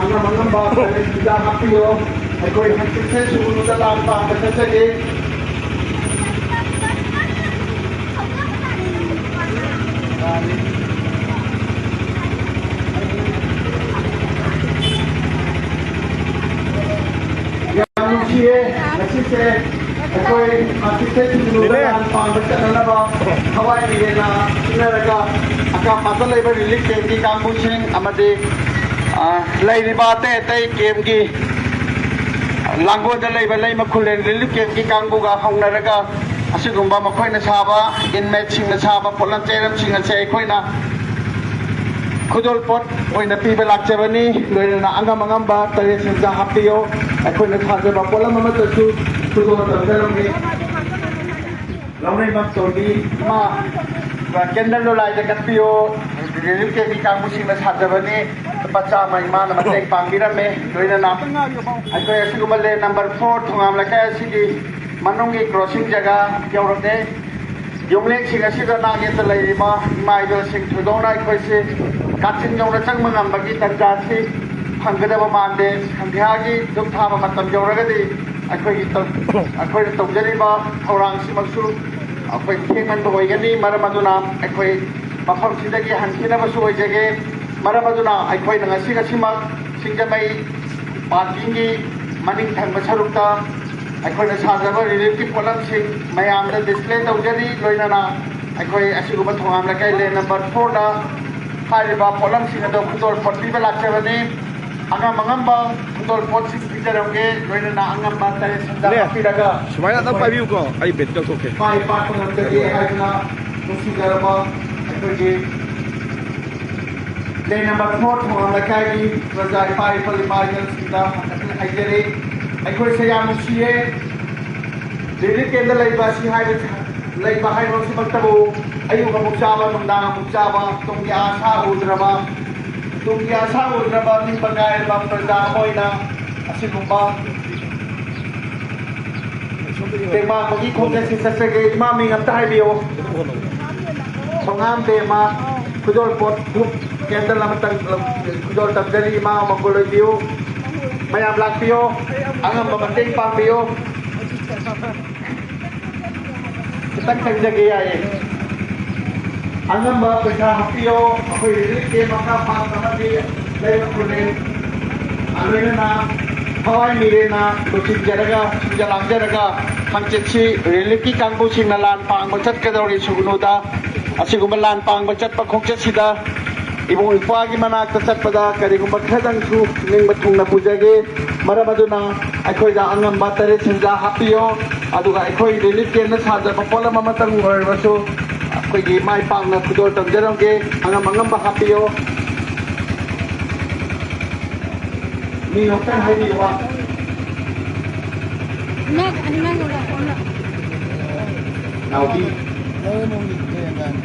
ꯑꯉꯝ ꯑꯉꯝꯕ ꯄꯣꯠꯂꯝꯁꯤꯡꯗ ꯍꯥꯞꯄꯤꯌꯣ꯫ ꯑꯩꯈꯣꯏ ꯍꯪꯆꯤꯠꯁꯦ ꯁꯨꯒꯅꯨꯗ ꯂꯥꯟ ꯄꯥꯡꯕ ꯆꯠꯆꯒꯦ꯫ ꯌꯥꯝ ꯅꯨꯡꯁꯤꯌꯦ꯫ ꯉꯁꯤꯁꯦ ꯑꯩꯈꯣꯏ ꯑꯥꯔꯇꯤꯁ ꯁꯤꯡꯗꯨꯗ ꯂꯥꯟ ꯄꯥꯡꯕ ꯆꯠꯅꯅꯕ ꯊꯋꯥꯏ ꯃꯤꯔꯦꯟꯅ ꯁꯤꯟꯅꯔꯒ ꯑꯀꯥ ꯄꯥꯠꯇ ꯂꯩꯕ ꯔꯤꯂꯤꯐ ꯀꯦꯝꯞꯀꯤ ꯀꯥꯡꯕꯨꯁꯤꯡ ꯑꯃꯗꯤ, ꯑ, ꯂꯩꯔꯤꯕ ꯑꯇꯩ ꯑꯇꯩ ꯀꯦꯝꯞꯀꯤ ꯂꯥꯡꯒꯣꯜꯗ ꯂꯩꯕ ꯂꯩꯃ ꯈꯨꯂꯦꯟ ꯔꯤꯂꯤꯐ ꯀꯦꯝꯞꯀꯤ ꯀꯥꯡꯕꯨꯒ ꯍꯧꯅꯔꯒ ꯑꯁꯤꯒꯨꯝꯕ ꯃꯈꯣꯏꯅ ꯁꯥꯕ, ꯏꯟꯃꯦꯠꯁꯤꯡꯅ ꯁꯥꯕ ꯄꯣꯠꯂꯝ ꯆꯩꯔꯝꯁꯤꯡ ꯑꯁꯦ ꯑꯩꯈꯣꯏꯅ ꯈꯨꯗꯣꯜ ꯄꯣꯠ ꯑꯣꯏꯅ ꯄꯤꯕ ꯂꯥꯛꯆꯕꯅꯤ꯫ ꯂꯣꯏꯅꯅ ꯑꯉꯝ ꯑꯉꯝꯕ ꯇꯔꯦꯠ ꯁꯦꯟꯖꯥ ꯍꯥꯞꯄꯤꯌꯣ꯫ ꯑꯩꯈꯣꯏꯅ ꯁꯥꯖꯕ ꯄꯣꯠꯂꯝ ꯑꯃꯠꯇꯁꯨ ꯈꯨꯗꯣꯜ ꯇꯝꯖꯔꯝꯒꯦ꯫ ꯂꯧꯔꯩꯃꯛ ꯇꯣꯝꯕꯤ ꯏꯃꯥ, ꯀꯦꯟꯗꯜꯗꯣ ꯂꯥꯏꯗ ꯀꯠꯄꯤꯌꯣ꯫ ꯔꯤꯂꯤꯐ ꯀꯦꯝꯞꯀꯤ ꯀꯥꯡꯕꯨꯁꯤꯡꯅ ꯁꯥꯖꯕꯅꯤ꯫ ꯂꯨꯄꯥ ꯆꯥꯝꯃ ꯏꯃꯥꯅ ꯃꯇꯦꯡ ꯄꯥꯡꯕꯤꯔꯝꯃꯦ꯫ ꯂꯣꯏꯅꯅ ꯑꯩꯈꯣꯏ ꯑꯁꯤꯒꯨꯝꯕ ꯂꯦꯟ ꯅꯝꯕꯔ ꯐꯣꯔ ꯊꯣꯉꯥꯝ ꯂꯩꯀꯥꯏ ꯑꯁꯤꯒꯤ ꯃꯅꯨꯡꯒꯤ ꯀ꯭ꯔꯣꯁꯤꯡ ꯖꯒꯥ ꯌꯧꯔꯛꯂꯦ꯫ ꯌꯨꯝꯂꯦꯟꯁꯤꯡ ꯑꯁꯤꯗ ꯅꯥꯛ ꯌꯦꯠꯇ ꯂꯩꯔꯤꯕ ꯏꯃꯥ ꯏꯕꯦꯜꯁꯤꯡ ꯊꯣꯏꯗꯣꯛꯅ ꯑꯩꯈꯣꯏꯁꯤ ꯀꯥꯆꯤꯟ ꯌꯧꯅ ꯆꯪꯕ ꯉꯝꯕꯒꯤ ꯇꯥꯟꯖꯥꯁꯤ ꯐꯪꯒꯗꯕ ꯃꯥꯟꯗꯦ꯫ ꯁꯟꯙ꯭ꯌꯥꯒꯤ ꯙꯨꯞ ꯊꯥꯕ ꯃꯇꯝ ꯌꯧꯔꯒꯗꯤ ꯑꯩꯈꯣꯏꯒꯤ ꯇꯧ-, ꯑꯩꯈꯣꯏꯅ ꯇꯧꯖꯔꯤꯕ ꯊꯧꯔꯥꯡꯁꯤꯃꯛꯁꯨ ꯑꯩꯈꯣꯏ ꯊꯦꯡꯃꯟꯕ ꯑꯣꯏꯒꯅꯤ꯫ ꯃꯔꯝ ꯑꯗꯨꯅ ꯑꯩꯈꯣꯏ ꯃꯐꯝꯁꯤꯗꯒꯤ ꯍꯟꯈꯤꯅꯕꯁꯨ ꯑꯣꯏꯖꯒꯦ꯫ ꯃꯔꯝ ꯑꯗꯨꯅ ꯑꯩꯈꯣꯏꯅ ꯉꯁꯤ ꯉꯁꯤꯃꯛ ꯁꯤꯡꯖꯃꯩ ꯄꯥꯔꯀꯤꯡꯒꯤ ꯃꯅꯤꯡ ꯊꯪꯕ ꯁꯔꯨꯛꯇ ꯑꯩꯈꯣꯏꯅ ꯁꯥꯖꯕ ꯔꯤꯂꯤꯐꯀꯤ ꯄꯣꯠꯂꯝꯁꯤꯡ ꯃꯌꯥꯝꯗ ꯗꯤꯁꯄ꯭ꯂꯦ ꯇꯧꯖꯔꯤ꯫ ꯂꯣꯏꯅꯅ ꯑꯩꯈꯣꯏ ꯑꯁꯤꯒꯨꯝꯕ ꯊꯣꯉꯥꯝ ꯂꯩꯀꯥꯏ ꯂꯦꯟ ꯅꯝꯕꯔ ꯐꯣꯔꯗ ꯍꯥꯏꯔꯤꯕ ꯄꯣꯠꯂꯝꯁꯤꯡ ꯑꯗꯨ ꯈꯨꯗꯣꯜ ꯄꯣꯠ ꯄꯤꯕ ꯂꯥꯛꯆꯕꯅꯤ꯫ ꯑꯉꯝ ꯑꯉꯝꯕ ꯈꯨꯗꯣꯜ ꯄꯣꯠꯁꯤꯡ ꯖꯔꯝꯒꯦ, ꯂꯣꯏꯅꯅ ꯑꯉꯝꯕ ꯇꯔꯦꯠ ꯁꯤꯟꯗ ꯏꯅꯦ, ꯍꯥꯞꯄꯤꯔꯒ ꯁꯨꯃꯥꯏꯅ ꯑꯝꯇ ꯄꯥꯏꯕꯤꯌꯨꯀꯣ, ꯑꯩ ꯕꯦꯠ ꯀꯛꯊꯣꯛꯀꯦ꯫ ꯃꯥꯏ ꯄꯥꯛꯄ ꯉꯝꯖꯒꯦ ꯍꯥꯏꯗꯨꯅ ꯅꯨꯡꯁꯤꯖꯔꯕ ꯑꯩꯈꯣꯏꯒꯤ ꯂꯦꯟ ꯅꯝꯕꯔ ꯐꯣꯔ ꯊꯣꯉꯥꯝ ꯂꯩꯀꯥꯏꯒꯤ ꯄ꯭ꯔꯖꯥ ꯏꯄꯥ ꯏꯄꯜ ꯏꯃꯥ ꯏꯕꯦꯜꯁꯤꯡꯗ ꯍꯟꯗꯛꯇꯤ ꯍꯥꯏꯖꯔꯤ, ꯑꯩꯈꯣꯏꯁꯦ ꯌꯥꯝ ꯅꯨꯡꯁꯤꯌꯦ꯫ ꯔꯤꯂꯤꯐ ꯀꯦꯝꯗ ꯂꯩꯕ ꯑꯁꯤ ꯍꯥꯏꯕ, ꯂꯩꯕ ꯍꯥꯏꯕꯃꯛꯇꯕꯨ ꯑꯌꯨꯛ ꯑꯃꯨꯛ ꯆꯥꯕ, ꯅꯨꯡꯗꯥꯡ ꯑꯃꯨꯛ ꯆꯥꯕ, ꯇꯨꯡꯒꯤ ꯑꯥꯁꯥ ꯎꯗ꯭ꯔꯕ, ꯇꯨꯡꯒꯤ ꯑꯥꯁꯥ ꯎꯗ꯭ꯔꯕ ꯅꯤꯡꯕ ꯀꯥꯏꯔꯕ ꯄ꯭ꯔꯖꯥ ꯑꯃ ꯑꯣꯏꯅ ꯑꯁꯤꯒꯨꯝꯕ ꯇꯦꯡꯕꯥꯡꯕꯒꯤ ꯈꯣꯡꯆꯠꯁꯤ ꯆꯠꯆꯒꯦ꯫ ꯏꯃꯥ ꯃꯤꯡ ꯑꯝꯇ ꯍꯥꯏꯕꯤꯌꯨ꯫ ꯊꯣꯉꯥꯝ ꯕꯦꯝꯃ, ꯈꯨꯗꯣꯜꯄꯣꯠ ꯙꯨꯞ ꯀꯦꯟꯗꯜ ꯑꯃꯇꯪ ꯈꯨꯗꯣꯜ ꯇꯝꯖꯔꯤ꯫ ꯏꯃꯥ ꯃꯪꯒꯣꯜ ꯑꯣꯏꯕꯤꯌꯨ꯫ ꯃꯌꯥꯝ ꯂꯥꯛꯄꯤꯌꯨ꯫ ꯑꯉꯝꯕ ꯃꯇꯦꯡ ꯄꯥꯡꯕꯤꯌꯨ꯫ ꯈꯤꯇꯪ ꯆꯪꯖꯒꯦ ꯌꯥꯏꯌꯦ꯫ ꯑꯉꯝꯕ ꯄꯩꯁꯥ ꯍꯥꯞꯄꯤꯌꯣ꯫ ꯑꯩꯈꯣꯏ ꯔꯤꯂꯤꯐ ꯀꯦꯝ ꯃꯈꯥ ꯄꯥꯡ ꯑꯃꯗꯤ ꯂꯩꯕ ꯈꯨꯂꯦꯟ ꯂꯣꯏꯅꯅ ꯊꯋꯥꯏ ꯃꯤꯔꯦꯟꯅ ꯂꯨꯆꯤꯡꯖꯔꯒ, ꯁꯤꯟꯖ ꯂꯥꯡꯖꯔꯒ ꯍꯪꯆꯤꯠꯁꯤ ꯔꯤꯂꯤꯐꯀꯤ ꯀꯥꯡꯕꯨꯁꯤꯡꯅ ꯂꯥꯟ ꯄꯥꯡꯕ ꯆꯠꯀꯗꯧꯔꯤ꯫ ꯁꯨꯒꯅꯨꯗ ꯑꯁꯤꯒꯨꯝꯕ ꯂꯥꯟ ꯄꯥꯡꯕ ꯆꯠꯄ ꯈꯣꯡꯆꯠꯁꯤꯗ ꯏꯕꯨꯡ ꯏꯄ꯭ꯋꯥꯒꯤ ꯃꯅꯥꯛꯇ ꯆꯠꯄꯗ ꯀꯔꯤꯒꯨꯝꯕ ꯈꯔꯗꯪꯁꯨ ꯅꯤꯡꯕ ꯊꯨꯡꯅ ꯄꯨꯖꯒꯦ꯫ ꯃꯔꯝ ꯑꯗꯨꯅ ꯑꯩꯈꯣꯏꯗ ꯑꯉꯝꯕ ꯇꯔꯦꯠ ꯁꯦꯟꯖꯥ ꯍꯥꯞꯄꯤꯌꯣ꯫ ꯑꯗꯨꯒ ꯑꯩꯈꯣꯏ ꯔꯤꯂꯤꯐ ꯀꯦꯝꯅ ꯁꯥꯖꯕ ꯄꯣꯠꯂꯝ ꯑꯃꯇꯪ ꯑꯣꯏꯔꯕꯁꯨ ꯑꯩꯈꯣꯏꯒꯤ ꯃꯥꯏ ꯄꯥꯛꯅ ꯈꯨꯗꯣꯜ ꯇꯝꯖꯔꯝꯒꯦ꯫ ꯑꯉꯝ ꯑꯉꯝꯕ ꯍꯥꯞꯄꯤꯌꯣ꯫ ꯃꯤ ꯑꯃꯇꯪ ꯍꯥꯏꯕꯤꯌꯨꯕ꯫ ꯅꯥꯎꯕꯤ꯫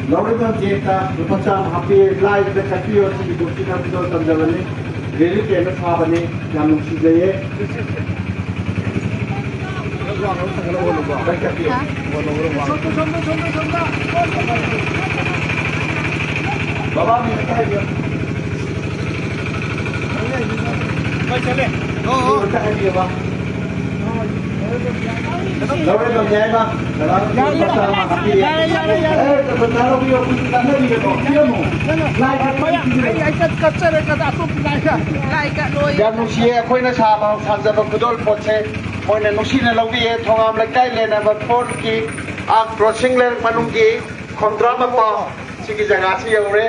ꯂꯧꯔꯤꯕ ꯖꯦꯛꯇ ꯂꯨꯄꯥ ꯆꯥꯝꯃ ꯍꯥꯞꯄꯤ꯫ ꯂꯥꯏꯗ ꯀꯠꯄꯤꯌꯣ꯫ ꯁꯤꯒꯤ ꯕꯨꯛꯁꯤꯅ ꯈꯨꯗꯣꯜ ꯇꯝꯖꯕꯅꯤ꯫ ꯔꯤꯂꯤꯐ ꯀꯦꯝꯅ ꯁꯥꯕꯅꯤ꯫ ꯌꯥꯝ ꯅꯨꯡꯁꯤꯖꯩꯌꯦ꯫ ꯍꯥ? ꯕꯕꯥ, ꯃꯤ ꯑꯝꯇ ꯍꯥꯏꯕꯤꯌꯨ꯫ ꯑꯝꯇ ꯍꯥꯏꯕꯤꯌꯨꯕ꯫ ꯂꯧꯔꯦ, ꯂꯧꯔꯦ, ꯌꯥꯏꯃ꯫ ꯌꯥꯔꯦ, ꯌꯥꯔꯦ, ꯌꯥꯔꯦ, ꯌꯥꯔꯦ, ꯌꯥꯔꯦ꯫ ꯑꯦ, ꯄꯩꯁꯥ ꯂꯧꯕꯤꯌꯣ, ꯑꯩꯈꯣꯏꯁꯨ ꯀꯥꯟꯅꯕꯤꯒꯅꯣ, ꯄꯤꯔꯝꯃꯣ꯫ ꯂꯥꯏ ꯀꯠꯄ ꯑꯩ, ꯑꯩ ꯀꯠ-, ꯀꯠꯆꯔꯦ, ꯀꯠ-, ꯑꯇꯣꯞꯄ ꯂꯥꯏ ꯀꯠ-, ꯂꯥꯏ ꯀꯠꯂꯣꯏ꯫ ꯌꯥꯝ ꯅꯨꯡꯁꯤꯌꯦ, ꯑꯩꯈꯣꯏꯅ ꯁꯥꯕ, ꯁꯥꯖꯕ ꯈꯨꯗꯣꯜ ꯄꯣꯠꯁꯦ ꯃꯣꯏꯅ ꯅꯨꯡꯁꯤꯅ ꯂꯧꯕꯤꯌꯦ꯫ ꯊꯣꯉꯥꯝ ꯂꯩꯀꯥꯏ ꯂꯦꯟ ꯅꯝꯕꯔ ꯐꯣꯔꯒꯤ ꯑꯥꯔ ꯀ꯭ꯔꯣꯁꯤꯡ ꯂꯩꯔꯛ ꯃꯅꯨꯡꯒꯤ ꯈꯣꯡꯗ꯭ꯔꯥꯝ ꯃꯄꯥ ꯁꯤꯒꯤ ꯖꯒꯥꯁꯤ ꯌꯧꯔꯦ꯫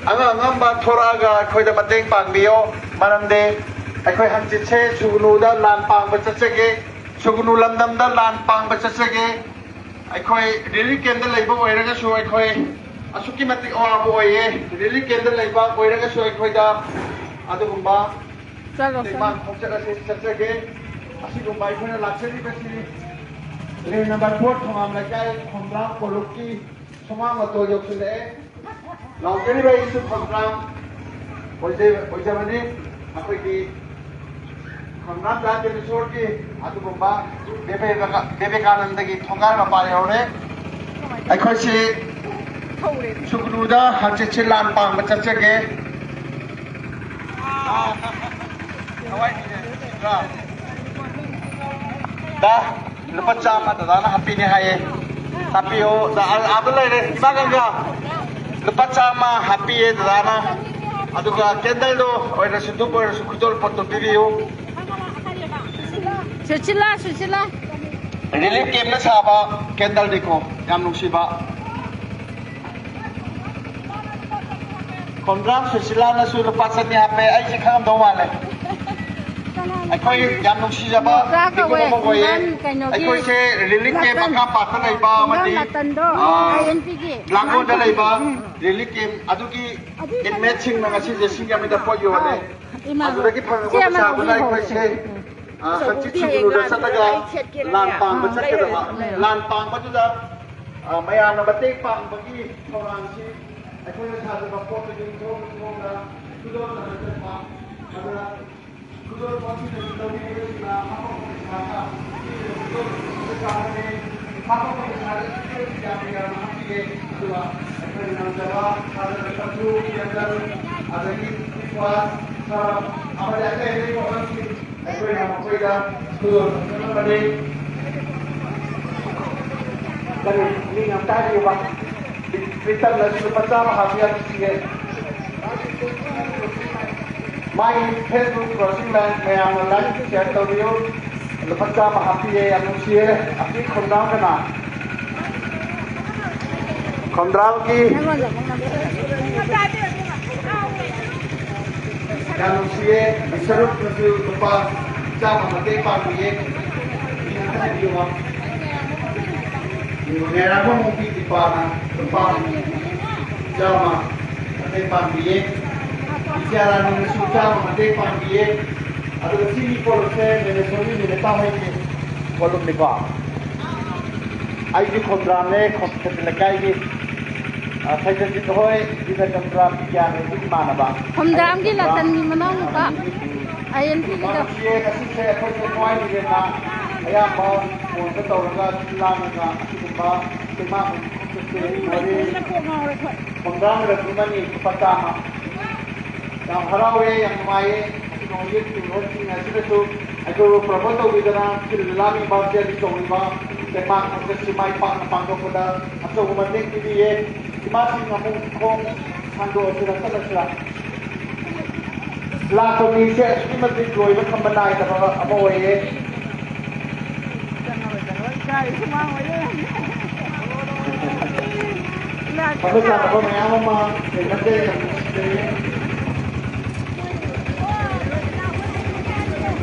ꯑꯉꯝ ꯑꯉꯝꯕ ꯊꯣꯔꯛꯑꯒ ꯑꯩꯈꯣꯏꯗ ꯃꯇꯦꯡ ꯄꯥꯡꯕꯤꯌꯣ, ꯃꯔꯝꯗꯤ ꯑꯩꯈꯣꯏ ꯍꯪꯆꯤꯠꯁꯦ ꯁꯨꯒꯅꯨꯗ ꯂꯥꯟ ꯄꯥꯡꯕ ꯆꯠꯆꯒꯦ, ꯁꯨꯒꯅꯨ ꯂꯝꯗꯝꯗ ꯂꯥꯟ ꯄꯥꯡꯕ ꯆꯠꯆꯒꯦ꯫ ꯑꯩꯈꯣꯏ ꯔꯤꯂꯤꯐ ꯀꯦꯝꯞꯇ ꯂꯩꯕ ꯑꯣꯏꯔꯒꯁꯨ ꯑꯩꯈꯣꯏ ꯑꯁꯨꯛꯀꯤ ꯃꯇꯤꯛ ꯑꯋꯥꯕ ꯑꯣꯏꯌꯦ꯫ ꯔꯤꯂꯤꯐ ꯀꯦꯝꯞꯇ ꯂꯩꯕ ꯑꯣꯏꯔꯒꯁꯨ ꯑꯩꯈꯣꯏꯗ ꯑꯗꯨꯒꯨꯝꯕ ꯆꯠꯂꯣ, ꯇꯦꯡꯕꯥꯡ ꯆꯠꯂꯣ꯫ ꯈꯣꯡꯆꯠ ꯑꯁꯤ ꯆꯠꯆꯒꯦ꯫ ꯑꯁꯤꯒꯨꯝꯕ ꯑꯩꯈꯣꯏꯅ ꯂꯥꯛꯆꯔꯤꯕꯁꯤ ꯂꯦꯟ ꯅꯝꯕꯔ ꯐꯣꯔ ꯊꯣꯉꯥꯝ ꯂꯩꯀꯥꯏ ꯈꯣꯡꯖ꯭ꯔꯥꯝ ꯀꯣꯂꯨꯞꯀꯤ ꯁꯨꯃꯥꯡ ꯃꯇꯣꯟ ꯌꯧꯁꯤꯜꯂꯛꯑꯦ꯫ ꯂꯥꯎꯖꯔꯤꯕ ꯑꯩꯁꯨ ꯈꯣꯡꯖ꯭ꯔꯥꯝ ꯑꯣꯏꯖ-, ꯑꯣꯏꯖꯕꯅꯤ꯫ ꯑꯩꯈꯣꯏꯒꯤ ꯈꯣꯡꯖ꯭ꯔꯥꯝ ꯖꯥꯇꯤꯅ ꯏꯁꯣꯔꯒꯤ ꯑꯗꯨꯒꯨꯝꯕ ꯕꯤꯕꯦꯀ-, ꯕꯤꯕꯦꯀꯥꯅꯟꯗꯒꯤ ꯊꯣꯡꯒꯥꯜ ꯃꯄꯥ ꯌꯧꯔꯦ꯫ ꯑꯩꯈꯣꯏꯁꯤ ꯁꯨꯒꯅꯨꯗ ꯍꯪꯆꯤꯠꯁꯤ ꯂꯥꯟ ꯄꯥꯡꯕ ꯆꯠꯆꯒꯦ꯫ ꯗꯥ, ꯂꯨꯄꯥ ꯆꯥꯝꯃ ꯗꯗꯥꯅ ꯍꯥꯞꯄꯤꯅꯤ ꯍꯥꯏꯌꯦ꯫ ꯍꯥꯞꯄꯤꯌꯣ꯫ ꯗꯥ, ꯑꯥ, ꯑꯥꯗ ꯂꯩꯔꯦ, ꯏꯃꯥ ꯒꯪꯒꯥ꯫ ꯂꯨꯄꯥ ꯆꯥꯝꯃ ꯍꯥꯞꯄꯤꯌꯦ ꯗꯗꯥꯅ꯫ ꯑꯗꯨꯒ ꯀꯦꯟꯗꯜꯗꯣ ꯑꯣꯏꯔꯁꯨ, ꯙꯨꯞ ꯑꯣꯏꯔꯁꯨ, ꯈꯨꯗꯣꯜ ꯄꯣꯠꯇꯣ ꯄꯤꯕꯤꯌꯨ꯫ ꯁꯨꯁꯤꯂꯥ, ꯁꯨꯁꯤꯂꯥ꯫ ꯔꯤꯂꯤꯐ ꯀꯦꯝꯞꯅ ꯁꯥꯕ ꯀꯦꯟꯗꯜꯅꯤꯀꯣ, ꯌꯥꯝ ꯅꯨꯡꯁꯤꯕ꯫ ꯈꯣꯡꯒ꯭ꯔꯥꯝ ꯁꯨꯁꯤꯂꯥꯅꯁꯨ ꯂꯨꯄꯥ ꯆꯅꯤ ꯍꯥꯞꯄꯦ꯫ ꯑꯩꯁꯦ ꯈꯪꯉꯝꯗꯧ ꯃꯥꯜꯂꯦ꯫ ꯑꯩꯈꯣꯏ ꯌꯥꯝ ꯅꯨꯡꯁꯤꯖꯕ ꯃꯤꯀꯨꯞ ꯑꯃ ꯑꯣꯏꯌꯦ꯫ ꯏꯝꯔꯥꯟ ꯀꯩꯅꯣꯒꯤ ꯑꯩꯈꯣꯏꯁꯦ ꯔꯤꯂꯤꯐ ꯀꯦꯝꯞ ꯂꯥꯇꯟ꯫ ꯃꯈꯥ ꯄꯥꯠꯇ ꯂꯩꯕ ꯏꯝꯔꯥꯟ ꯑꯃꯗꯤ, ꯂꯥꯇꯟꯗꯣ, ꯑꯥ, ꯑꯥꯏ ꯑꯦꯟ ꯄꯤꯒꯤ꯫ ꯂꯥꯡꯒꯣꯜꯗ ꯂꯩꯕ ꯎꯝ꯫ ꯔꯤꯂꯤꯐ ꯀꯦꯝꯞ ꯑꯗꯨꯒꯤ ꯏꯟꯃꯦꯠꯁꯤꯡꯅ ꯉꯁꯤꯁꯦ ꯁꯤꯡꯖꯃꯩꯗ ꯄꯣꯠ ꯌꯣꯜꯂꯦ꯫ ꯑꯥꯎ, ꯏꯃꯥ꯫ ꯑꯗꯨꯗꯒꯤ ꯐꯪꯉꯛꯄ ꯏꯆꯦ ꯑꯃ ꯄꯩꯁꯥꯗꯨꯅ ꯂꯧꯕꯤꯍꯧꯔꯣ꯫ ꯑꯩꯈꯣꯏꯁꯦ, ꯑꯥ, ꯍꯪꯆꯤꯠ ꯁꯨꯒꯅꯨꯗ ꯆꯠꯂꯒ ꯂꯥꯟ ꯄꯥꯡꯕ ꯆꯠꯀꯗꯕ꯫ ꯂꯥꯟ ꯄꯥꯡꯕꯗꯨꯗ, ꯑꯥ, ꯃꯌꯥꯝꯅ ꯃꯇꯦꯡ ꯄꯥꯡꯕꯒꯤ ꯊꯧꯔꯥꯡꯁꯤ ꯑꯩꯈꯣꯏꯅ ꯁꯥꯖꯕ ꯄꯣꯠꯇꯨꯒꯤ ꯃꯑꯣꯡ ꯃꯑꯣꯡꯗ ꯈꯨꯗꯣꯜ ꯆꯠꯄ꯫ ꯑꯗꯨꯅ ꯈꯨꯗꯣꯜ ꯄꯣꯠꯁꯤꯡ ꯑꯗꯨ ꯂꯧꯕꯤꯔꯤꯕꯁꯤꯡꯅ ꯍꯥꯞꯄꯛꯄ ꯄꯩꯁꯥꯒ ꯄꯤꯔꯤꯕ ꯈꯨꯗꯣꯜ ꯑꯗꯨ ꯆꯥꯟꯅꯗꯦ꯫ ꯍꯥꯞꯄꯛꯄ ꯄꯩꯁꯥꯗ ꯄꯤꯔꯤꯕꯁꯤ ꯌꯥꯝꯅ ꯌꯥꯝꯅ ꯍꯥꯞꯄꯤꯔꯦ꯫ ꯑꯗꯨꯒ ꯑꯩꯈꯣꯏꯅ ꯉꯝꯖꯕ ꯁꯥꯖꯟ ꯁꯝꯖꯨ, ꯀꯦꯟꯗꯜ, ꯑꯗꯒꯤ ꯐꯦꯁ ꯋꯥꯁ, ꯁꯔꯞ, ꯑꯃꯗꯤ ꯑꯇꯩ ꯑꯇꯩ ꯄꯣꯠꯂꯝꯁꯤꯡ ꯑꯩꯈꯣꯏꯅ ꯃꯈꯣꯏꯗ ꯈꯨꯗꯣꯜ ꯇꯝꯖꯅꯕꯅꯤ꯫ ꯀꯔꯤ ꯃꯤ ꯌꯥꯝ ꯇꯥꯔꯤꯕ? ꯄꯤꯛꯇꯛꯅꯁꯨ ꯂꯨꯄꯥ ꯆꯥꯝꯃ ꯍꯥꯞꯄꯤ ꯌꯥꯝ ꯅꯨꯡꯁꯤꯌꯦ꯫ ꯃꯥꯒꯤ Facebook ꯀ꯭ꯔꯣꯁꯤꯡ ꯂꯥꯏꯟ ꯃꯌꯥꯝꯅ ꯂꯥꯏꯛ ꯁꯤꯌꯔ ꯇꯧꯕꯤꯌꯨ꯫ ꯂꯨꯄꯥ ꯆꯥꯝꯃ ꯍꯥꯞꯄꯤꯌꯦ, ꯌꯥꯝ ꯅꯨꯡꯁꯤꯌꯦ꯫ ꯑꯁꯤ ꯈꯣꯡꯒ꯭ꯔꯥꯎ ꯀꯅꯥ? ꯈꯣꯡꯒ꯭ꯔꯥꯎꯒꯤ ꯌꯥꯝ ꯅꯨꯡꯁꯤꯌꯦ꯫ ꯁꯔꯨꯛꯅꯁꯨ ꯂꯨꯄꯥ ꯆꯥꯝꯃ ꯃꯇꯦꯡ ꯄꯥꯡꯕꯤꯌꯦ꯫ ꯃꯤ ꯑꯝꯇ ꯍꯥꯏꯕꯤꯌꯨꯕ꯫ ꯃꯦꯔꯥꯒꯣꯡ ꯃꯨꯛꯀꯤ ꯗꯤꯄꯥꯅ ꯂꯨꯄꯥ ꯆꯥꯝꯃ ꯃꯇꯦꯡ ꯄꯥꯡꯕꯤꯌꯦ꯫ ꯏꯆꯦ ꯔꯥꯅꯤꯅꯁꯨ ꯆꯥꯝꯃ ꯃꯇꯦꯡ ꯄꯥꯡꯕꯤꯌꯦ꯫ ꯑꯗꯨꯒ ꯁꯤꯒꯤ ꯀꯣꯂꯨꯞꯁꯦ ꯃꯦꯅꯦꯖꯔꯒꯤ ꯃꯤꯅꯤꯠ ꯇꯔꯥꯃꯉꯥꯒꯤ ꯀꯣꯂꯨꯞꯅꯤꯀꯣ꯫ ꯑꯩꯒꯤ ꯈꯣꯝꯗ꯭ꯔꯥꯝꯅꯦ, ꯈꯣꯝꯊꯛ ꯂꯩꯀꯥꯏꯒꯤ, ꯑ, ꯁꯩꯖꯟꯖꯤꯠ ꯍꯣꯏ, ꯖꯤꯅꯆꯟꯗ꯭ꯔ ꯕꯤꯒ꯭ꯌꯥꯟ ꯍꯣꯏꯒꯤ ꯏꯃꯥꯟꯅꯕ꯫ ꯈꯣꯝꯗ꯭ꯔꯥꯝꯒꯤ ꯂꯥꯇꯟꯒꯤ ꯃꯅꯥꯎꯅꯨꯄꯥ, ꯑꯥꯏ ꯑꯦꯟ ꯄꯤꯒꯤꯗꯣ꯫ ꯃꯔꯝꯁꯤ ꯉꯁꯤꯁꯦ ꯑꯩꯈꯣꯏꯁꯦ ꯊꯋꯥꯏ ꯃꯤꯔꯦꯟꯅ ꯑꯌꯥꯝꯕ ꯐꯣꯟꯗ ꯇꯧꯔꯒ ꯁꯤꯜ ꯂꯥꯡꯉꯒ ꯑꯁꯤꯒꯨꯝꯕ ꯇꯦꯡꯕꯥꯡ ꯈꯣꯡꯆꯠꯁꯦ ꯋꯥꯔꯤ ꯈꯣꯝꯗ꯭ꯔꯥꯝ ꯔꯇꯨꯃꯅꯤ ꯂꯨꯄꯥ ꯆꯥꯝꯃ꯫ ꯌꯥꯝ ꯍꯔꯥꯎꯋꯦ, ꯌꯥꯝ ꯅꯨꯡꯉꯥꯏꯌꯦ꯫ ꯑꯁꯤꯒꯨꯝꯕ ꯌꯨꯠ ꯇꯤꯝ ꯍꯣꯁꯁꯤꯡ ꯑꯁꯤꯅꯁꯨ ꯑꯩꯈꯣꯏꯕꯨ ꯄ꯭ꯔꯃꯣꯠ ꯇꯧꯕꯤꯗꯅ, ꯁꯤꯜ ꯂꯥꯡꯉꯤꯕ, ꯆꯦꯜꯂꯤ ꯆꯣꯡꯂꯤꯕ ꯇꯦꯡꯕꯥꯡ ꯈꯣꯡꯆꯠꯁꯤ ꯃꯥꯏ ꯄꯥꯛꯅ ꯄꯥꯡꯊꯣꯛꯄꯗ ꯑꯆꯧꯕ ꯃꯇꯦꯡ ꯄꯤꯕꯤꯌꯦ꯫ ꯏꯃꯥꯁꯤꯡ ꯑꯃꯨꯛ ꯈꯣꯡ ꯊꯥꯡꯗꯣꯛꯑꯁꯤꯔ, ꯆꯠꯂꯁꯤꯔ? ꯂꯥꯛꯄ ꯃꯤꯁꯦ ꯑꯁꯨꯛꯀꯤ ꯃꯇꯤꯛ ꯂꯣꯏꯕ ꯊꯝꯕ ꯅꯥꯏꯗꯕ ꯑꯃ ꯑꯣꯏꯌꯦ꯫ ꯊꯕꯛ ꯂꯥꯛꯄ ꯃꯌꯥꯝ ꯑꯃ ꯊꯦꯡꯅꯖꯩ, ꯌꯥꯝ ꯅꯨꯡꯁꯤꯖꯩ꯫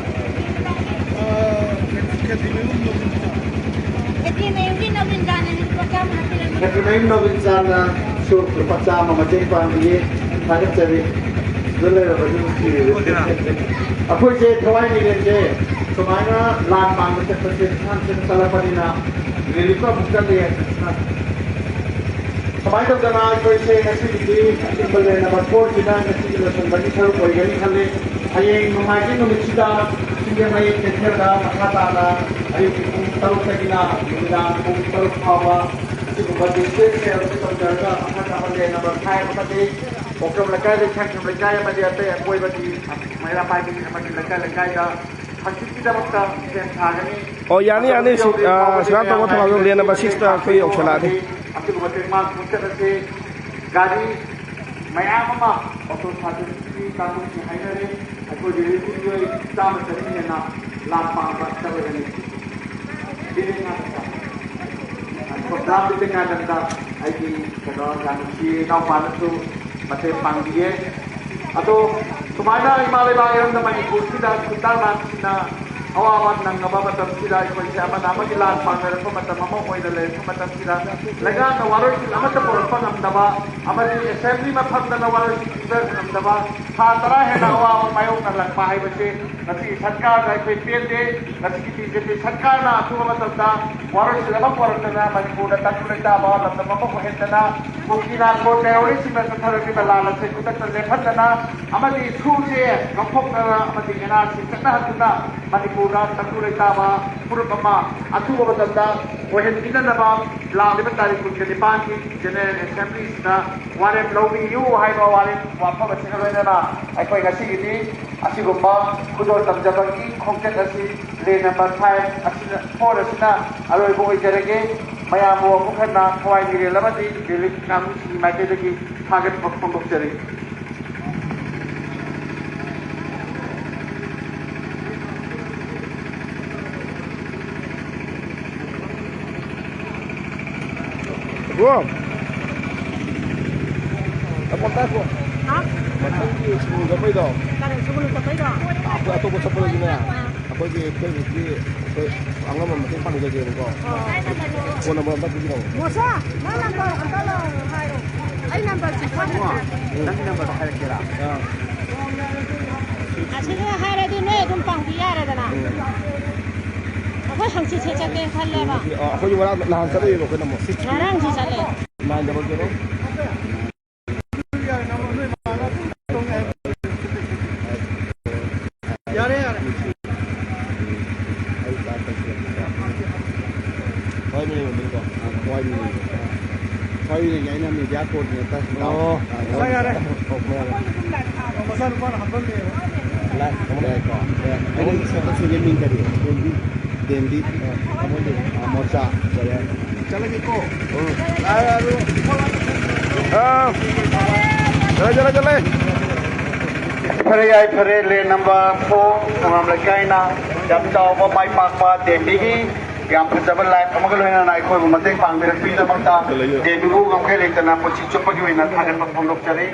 ꯈꯦꯇ꯭ꯔꯤꯃꯌꯨꯝꯒꯤ ꯅꯣꯕꯤꯟꯆꯥꯅ ꯂꯨꯄꯥ ꯆꯥꯝꯃ ꯍꯥꯞꯄꯤꯔꯝꯃꯤ꯫ ꯈꯦꯇ꯭ꯔꯤꯃꯌꯨꯝ ꯅꯣꯕꯤꯟꯆꯥꯅꯁꯨ ꯂꯨꯄꯥ ꯆꯥꯝꯃ ꯃꯇꯦꯡ ꯄꯥꯡꯕꯤꯌꯦ꯫ ꯊꯥꯒꯠꯆꯔꯤ꯫ ꯑꯗꯨ ꯂꯩꯔꯕꯗꯤ ꯅꯨꯡꯁꯤꯔꯤꯕ꯫ ꯑꯩꯈꯣꯏꯁꯦ ꯊꯋꯥꯏ ꯃꯤꯔꯦꯟꯁꯦ ꯁꯨꯃꯥꯏꯅ ꯂꯥꯟ ꯄꯥꯡꯕ ꯆꯠꯄꯁꯦ ꯁꯥꯟ ꯁꯥꯟ ꯆꯠꯂꯛꯄꯅꯤꯅ ꯔꯤꯂꯤꯐꯀ ꯑꯃꯨꯛ ꯆꯠꯂꯦ꯫ ꯁꯨꯃꯥꯏꯅ ꯇꯧꯗꯅ ꯑꯩꯈꯣꯏꯁꯦ ꯉꯁꯤꯒꯤꯗꯤ ꯑꯆꯤꯛꯄ ꯂꯦꯟ ꯅꯝꯕꯔ ꯐꯣꯔꯁꯤꯅ ꯉꯁꯤꯒꯤ ꯂꯣꯏꯁꯤꯟꯕꯒꯤ ꯁꯔꯨꯛ ꯑꯣꯏꯒꯅꯤ ꯈꯜꯂꯤ꯫ ꯍꯌꯦꯡ ꯅꯣꯡꯃꯥꯏꯖꯤꯡ ꯅꯨꯃꯤꯠꯁꯤꯗ ꯁꯤꯡꯖꯃꯩ ꯀꯩꯊꯦꯜꯗ ꯃꯈꯥ ꯇꯥꯅ ꯑꯌꯨꯛꯀꯤ ꯄꯨꯡ ꯇꯔꯨꯛꯇꯒꯤꯅ ꯅꯨꯃꯤꯗꯥꯡ ꯄꯨꯡ ꯇꯔꯨꯛ ꯐꯥꯎꯕ ꯑꯁꯤꯒꯨꯝꯕ ꯗꯤꯁꯄ꯭ꯂꯦ ꯃꯌꯥꯝ ꯑꯁꯤ ꯇꯧꯖꯔꯒ ꯃꯈꯥ ꯇꯥꯕ ꯂꯦꯟ ꯅꯝꯕꯔ ꯐꯥꯏꯚ ꯑꯃꯗꯤ ꯀꯣꯀ꯭ꯔꯣꯝ ꯂꯩꯀꯥꯏꯗ, ꯁꯪꯁꯝ ꯂꯩꯀꯥꯏ ꯑꯃꯗꯤ ꯑꯇꯩ ꯑꯀꯣꯏꯕꯒꯤ ꯃꯩꯔꯥ ꯄꯥꯏꯕꯤ ꯑꯃꯗꯤ ꯂꯩꯀꯥꯏ ꯂꯩꯀꯥꯏꯗ ꯍꯪꯆꯤꯠꯀꯤꯗꯃꯛꯇ ꯁꯦꯝ ꯁꯥꯒꯅꯤ꯫ ꯑꯣ, ꯌꯥꯅꯤ, ꯌꯥꯅꯤ꯫ ꯑ, ꯁꯤꯔꯥꯝ ꯇꯧꯕ ꯊꯧꯕꯥꯜ ꯂꯣꯝ ꯂꯦꯟ ꯅꯝꯕꯔ ꯁꯤꯛꯁꯇ ꯑꯩꯈꯣꯏ ꯌꯧꯁꯜꯂꯛꯑꯅꯤ꯫ ꯑꯁꯤꯒꯨꯝꯕ ꯇꯦꯡꯕꯥꯡ ꯈꯣꯡꯆꯠ ꯑꯁꯤ ꯒꯥꯔꯤ ꯃꯌꯥꯝ ꯑꯃ ꯑꯣꯇꯣ ꯁꯥꯔꯚꯤꯁꯀꯤ ꯀꯥꯡꯕꯨꯁꯤꯡ ꯍꯥꯏꯅꯔꯦ꯫ ꯑꯩꯈꯣꯏ ꯔꯤꯂꯤꯐꯀꯤ ꯃꯤꯑꯣꯏ ꯆꯥꯝꯃ ꯆꯅꯤ ꯍꯦꯟꯅ ꯂꯥꯟ ꯄꯥꯡꯕ ꯆꯠꯂꯒꯅꯤ꯫ ꯁꯤꯅꯤ ꯉꯥꯛꯇ꯫ ꯄ꯭ꯔꯣꯒ꯭ꯔꯥꯝꯗꯨꯒꯤ ꯉꯥꯛꯇ ꯑꯩꯒꯤ ꯀꯩꯅꯣ ꯌꯥꯝ ꯅꯨꯡꯁꯤ ꯏꯅꯥꯎꯄꯥꯅꯁꯨ ꯃꯇꯦꯡ ꯄꯥꯡꯕꯤꯌꯦ꯫ ꯑꯗꯣ ꯁꯨꯃꯥꯏꯅ ꯏꯃꯥ ꯂꯩꯕꯥꯛ ꯏꯔꯝꯗꯝ ꯃꯅꯤꯄꯨꯔꯁꯤꯗ ꯈꯨꯟꯇꯥꯛ ꯂꯥꯟꯁꯤꯡꯅ ꯑꯋꯥꯕ ꯅꯪꯉꯕ ꯃꯇꯝꯁꯤꯗ, ꯑꯩꯈꯣꯏꯁꯦ ꯑꯃꯅ ꯑꯃꯒꯤ ꯂꯥꯟ ꯄꯥꯡꯅꯔꯛꯄ ꯃꯇꯝ ꯑꯃ ꯑꯣꯏꯅ ꯂꯩꯔꯛꯄ ꯃꯇꯝꯁꯤꯗ, ꯂꯩꯉꯥꯛꯅ ꯋꯥꯔꯣꯏꯁꯤꯟ ꯑꯃꯠꯇ ꯄꯨꯔꯛꯄ ꯉꯝꯗꯕ ꯑꯃꯗꯤ ꯑꯦꯁꯦꯝꯕ꯭ꯂꯤ ꯃꯐꯝꯗꯅ ꯋꯥꯔꯣꯏꯁꯤꯟ ꯄꯤꯕ ꯉꯝꯗꯕ, ꯊꯥ ꯇꯔꯥ ꯍꯦꯟꯅ ꯑꯋꯥꯕ ꯃꯥꯌꯣꯛꯅꯔꯛꯄ ꯍꯥꯏꯕꯁꯦ ꯉꯁꯤꯒꯤ ꯁꯔꯀꯥꯔꯗ ꯑꯩꯈꯣꯏ ꯄꯦꯟꯗꯦ꯫ ꯉꯁꯤꯒꯤ ꯕꯤ ꯖꯦ ꯄꯤ ꯁꯔꯀꯥꯔꯅ ꯑꯊꯨꯕ ꯃꯇꯝꯗ ꯋꯥꯔꯣꯏꯁꯤꯟ ꯑꯃ ꯄꯨꯔꯛꯇꯅ ꯃꯅꯤꯄꯨꯔꯗ ꯇꯪꯗꯨ ꯂꯩꯇꯥꯕ ꯂꯝꯗꯝ ꯑꯃ ꯑꯣꯏꯍꯟꯗꯅ, ꯀꯨꯀꯤ ꯅꯥꯔꯀꯣ ꯇꯦꯔꯣꯔꯤꯁꯁꯤꯡꯅ ꯆꯠꯊꯔꯛꯂꯤꯕ ꯂꯥꯟ ꯑꯁꯤ ꯈꯨꯗꯛꯇ ꯂꯦꯞꯍꯟꯗꯅ ꯑꯃꯗꯤ ꯁꯨꯁꯦ ꯂꯧꯊꯣꯛꯇꯅ ꯑꯃꯗꯤ ꯑꯦꯟ ꯑꯥꯔ ꯁꯤ ꯆꯠꯅꯍꯟꯗꯨꯅ ꯃꯅꯤꯄꯨꯔꯗ ꯇꯪꯗꯨ ꯂꯩꯇꯥꯕ ꯐꯨꯔꯨꯞ ꯑꯃ ꯑꯊꯨꯕ ꯃꯇꯝꯗ ꯑꯣꯏꯍꯟꯕꯤꯅꯅꯕ ꯂꯥꯛꯂꯤꯕ ꯇꯥꯔꯤꯛ ꯀꯨꯟꯒ ꯅꯤꯄꯥꯟꯒꯤ ꯖꯦꯅꯔꯦꯜ ꯑꯦꯁꯦꯝꯕ꯭ꯂꯤꯁꯤꯗ ꯋꯥꯔꯦꯞ ꯂꯧꯕꯤꯌꯨ ꯍꯥꯏꯕ ꯋꯥꯔꯦꯞ ꯋꯥꯐꯝ ꯑꯁꯤꯒ ꯂꯣꯏꯅꯅ ꯑꯩꯈꯣꯏ ꯉꯁꯤꯒꯤꯗꯤ ꯑꯁꯤꯒꯨꯝꯕ ꯈꯨꯗꯣꯜ ꯇꯝꯖꯕꯒꯤ ꯈꯣꯡꯆꯠ ꯑꯁꯤ ꯂꯦ ꯅꯝꯕꯔ ꯐꯥꯏꯚ ꯑꯁꯤꯅ, ꯐꯣꯔ ꯑꯁꯤꯅ ꯑꯔꯣꯏꯕ ꯑꯣꯏꯖꯔꯒꯦ꯫ ꯃꯌꯥꯝꯕꯨ ꯑꯃꯨꯛ ꯍꯟꯅ ꯊꯋꯥꯏ ꯃꯤꯔꯦꯜ ꯑꯃꯗꯤ ꯗꯦꯂꯤꯠ ꯉꯥꯃꯤꯁꯤꯡꯒꯤ ꯃꯥꯏꯀꯩꯗꯒꯤ ꯊꯥꯒꯠꯄ ꯐꯣꯡꯗꯣꯛꯆꯔꯤ꯫ ꯕ꯭ꯔꯣ, ꯑꯃꯨꯛꯇ ꯉꯥꯏꯈꯣ꯫ ꯍꯥ? ꯃꯊꯪꯒꯤ ꯁ꯭ꯀꯨꯜ ꯆꯠꯄꯩꯗꯣ, ꯀꯔꯤ ꯁ꯭ꯀꯨꯜ ꯆꯠꯄꯩꯗꯣ? ꯑꯩꯈꯣꯏ ꯑꯇꯣꯞꯄ ꯆꯠꯄꯗꯁꯨꯅꯦ, ꯑꯥ꯫ ꯑꯩꯈꯣꯏꯒꯤ ꯐꯦꯁꯕꯨꯛꯀꯤ ꯑꯩꯈꯣꯏ ꯑꯉꯝꯕ ꯃꯇꯦꯡ ꯄꯥꯡꯖꯒꯦꯕꯀꯣ꯫ ꯑꯥ꯫ ꯐꯣꯟ ꯅꯝꯕꯔ ꯑꯝꯇ ꯄꯤꯕꯤꯔꯛꯑꯣ꯫ ꯃꯣꯁꯥ, ꯅꯪ ꯅꯝꯕꯔ ꯑꯝꯇ ꯍꯥꯏꯔꯣ꯫ ꯑꯩ ꯅꯝꯕꯔꯁꯤ ꯈꯪꯗꯦ꯫ ꯅꯪꯒꯤ ꯅꯝꯕꯔꯗꯣ ꯍꯥꯏꯔꯛꯀꯦꯔꯥ? ꯑꯥ꯫ ꯑꯁꯤꯗ ꯍꯥꯏꯔꯗꯤ ꯅꯣꯏ ꯑꯗꯨꯝ ꯄꯥꯡꯕꯤ ꯌꯥꯔꯦꯗꯅ꯫ ꯎꯝ꯫ ꯑꯩꯈꯣꯏ ꯍꯪꯆꯤꯠꯁꯦ ꯆꯠꯀꯦ ꯈꯜꯂꯦꯕ꯫ ꯑ, ꯑꯩꯈꯣꯏꯁꯨ ꯉꯔꯥꯡ, ꯅꯍꯥꯟ ꯆꯠꯂꯨꯏꯕ ꯑꯩꯈꯣꯏꯅ ꯑꯃꯨꯛ꯫ ꯉꯔꯥꯡꯁꯨ ꯆꯠꯂꯦ꯫ Nine double zero꯫ ꯌꯥꯔꯦ, ꯌꯥꯔꯦ꯫ ꯍꯣꯏ, ꯃꯤ ꯂꯩꯕꯅꯤꯀꯣ꯫ ꯍꯣꯏ, ꯃꯤ ꯂꯩꯕꯅꯤ꯫ ꯍꯣꯏ, ꯃꯤ ꯂꯩꯕꯅꯤ꯫ ꯑꯩꯅ media coordinator꯫ ꯑꯣ꯫ ꯑ, ꯌꯥꯔꯦ, ꯌꯥꯔꯦ꯫ ꯑꯣ, ꯌꯥꯔꯦ꯫ ꯃꯆꯥꯅꯨꯄꯥꯅ ꯍꯥꯞꯄꯝꯃꯦꯕ꯫ ꯂꯥꯏ, ꯌꯥꯏꯀꯣ꯫ ꯑꯩꯅ ꯁꯛꯄꯁꯤꯡꯒꯤ ꯃꯤꯡ ꯀꯔꯤ? ꯗꯦꯝꯕꯤ꯫ ꯗꯦꯝꯕꯤ꯫ ꯑ, ꯃꯣꯏꯒꯤ, ꯑ, ꯃꯣꯔꯆꯥ꯫ ꯌꯥꯔꯦ꯫ ꯆꯠꯂꯒꯦꯀꯣ꯫ ꯎꯝ꯫ ꯑꯥ, ꯆꯠꯂꯦ, ꯆꯠꯂꯦ, ꯆꯠꯂꯦ꯫ ꯐꯔꯦ, ꯌꯥꯏꯐꯔꯦ, ꯂꯦꯟ ꯅꯝꯕꯔ ꯐꯣꯔ, ꯈꯣꯡꯉꯥꯝ ꯂꯩꯀꯥꯏꯅ ꯌꯥꯝ ꯆꯥꯎꯕ ꯃꯥꯏ ꯄꯥꯛꯄ ꯗꯦꯝꯕꯤꯒꯤ ꯌꯥꯝ ꯐꯖꯕ ꯂꯥꯏꯐ ꯑꯃꯒ ꯂꯣꯏꯅꯅ ꯑꯩꯈꯣꯏꯕꯨ ꯃꯇꯦꯡ ꯄꯥꯡꯕꯤꯔꯛꯄꯒꯤꯗꯃꯛꯇ ꯗꯦꯝꯕꯤꯕꯨ ꯉꯝꯈꯩ ꯂꯩꯇꯅ ꯄꯨꯟꯁꯤ ꯆꯨꯞꯄꯒꯤ ꯑꯣꯏꯅ ꯊꯥꯒꯠꯄ ꯐꯣꯡꯗꯣꯛꯆꯔꯤ꯫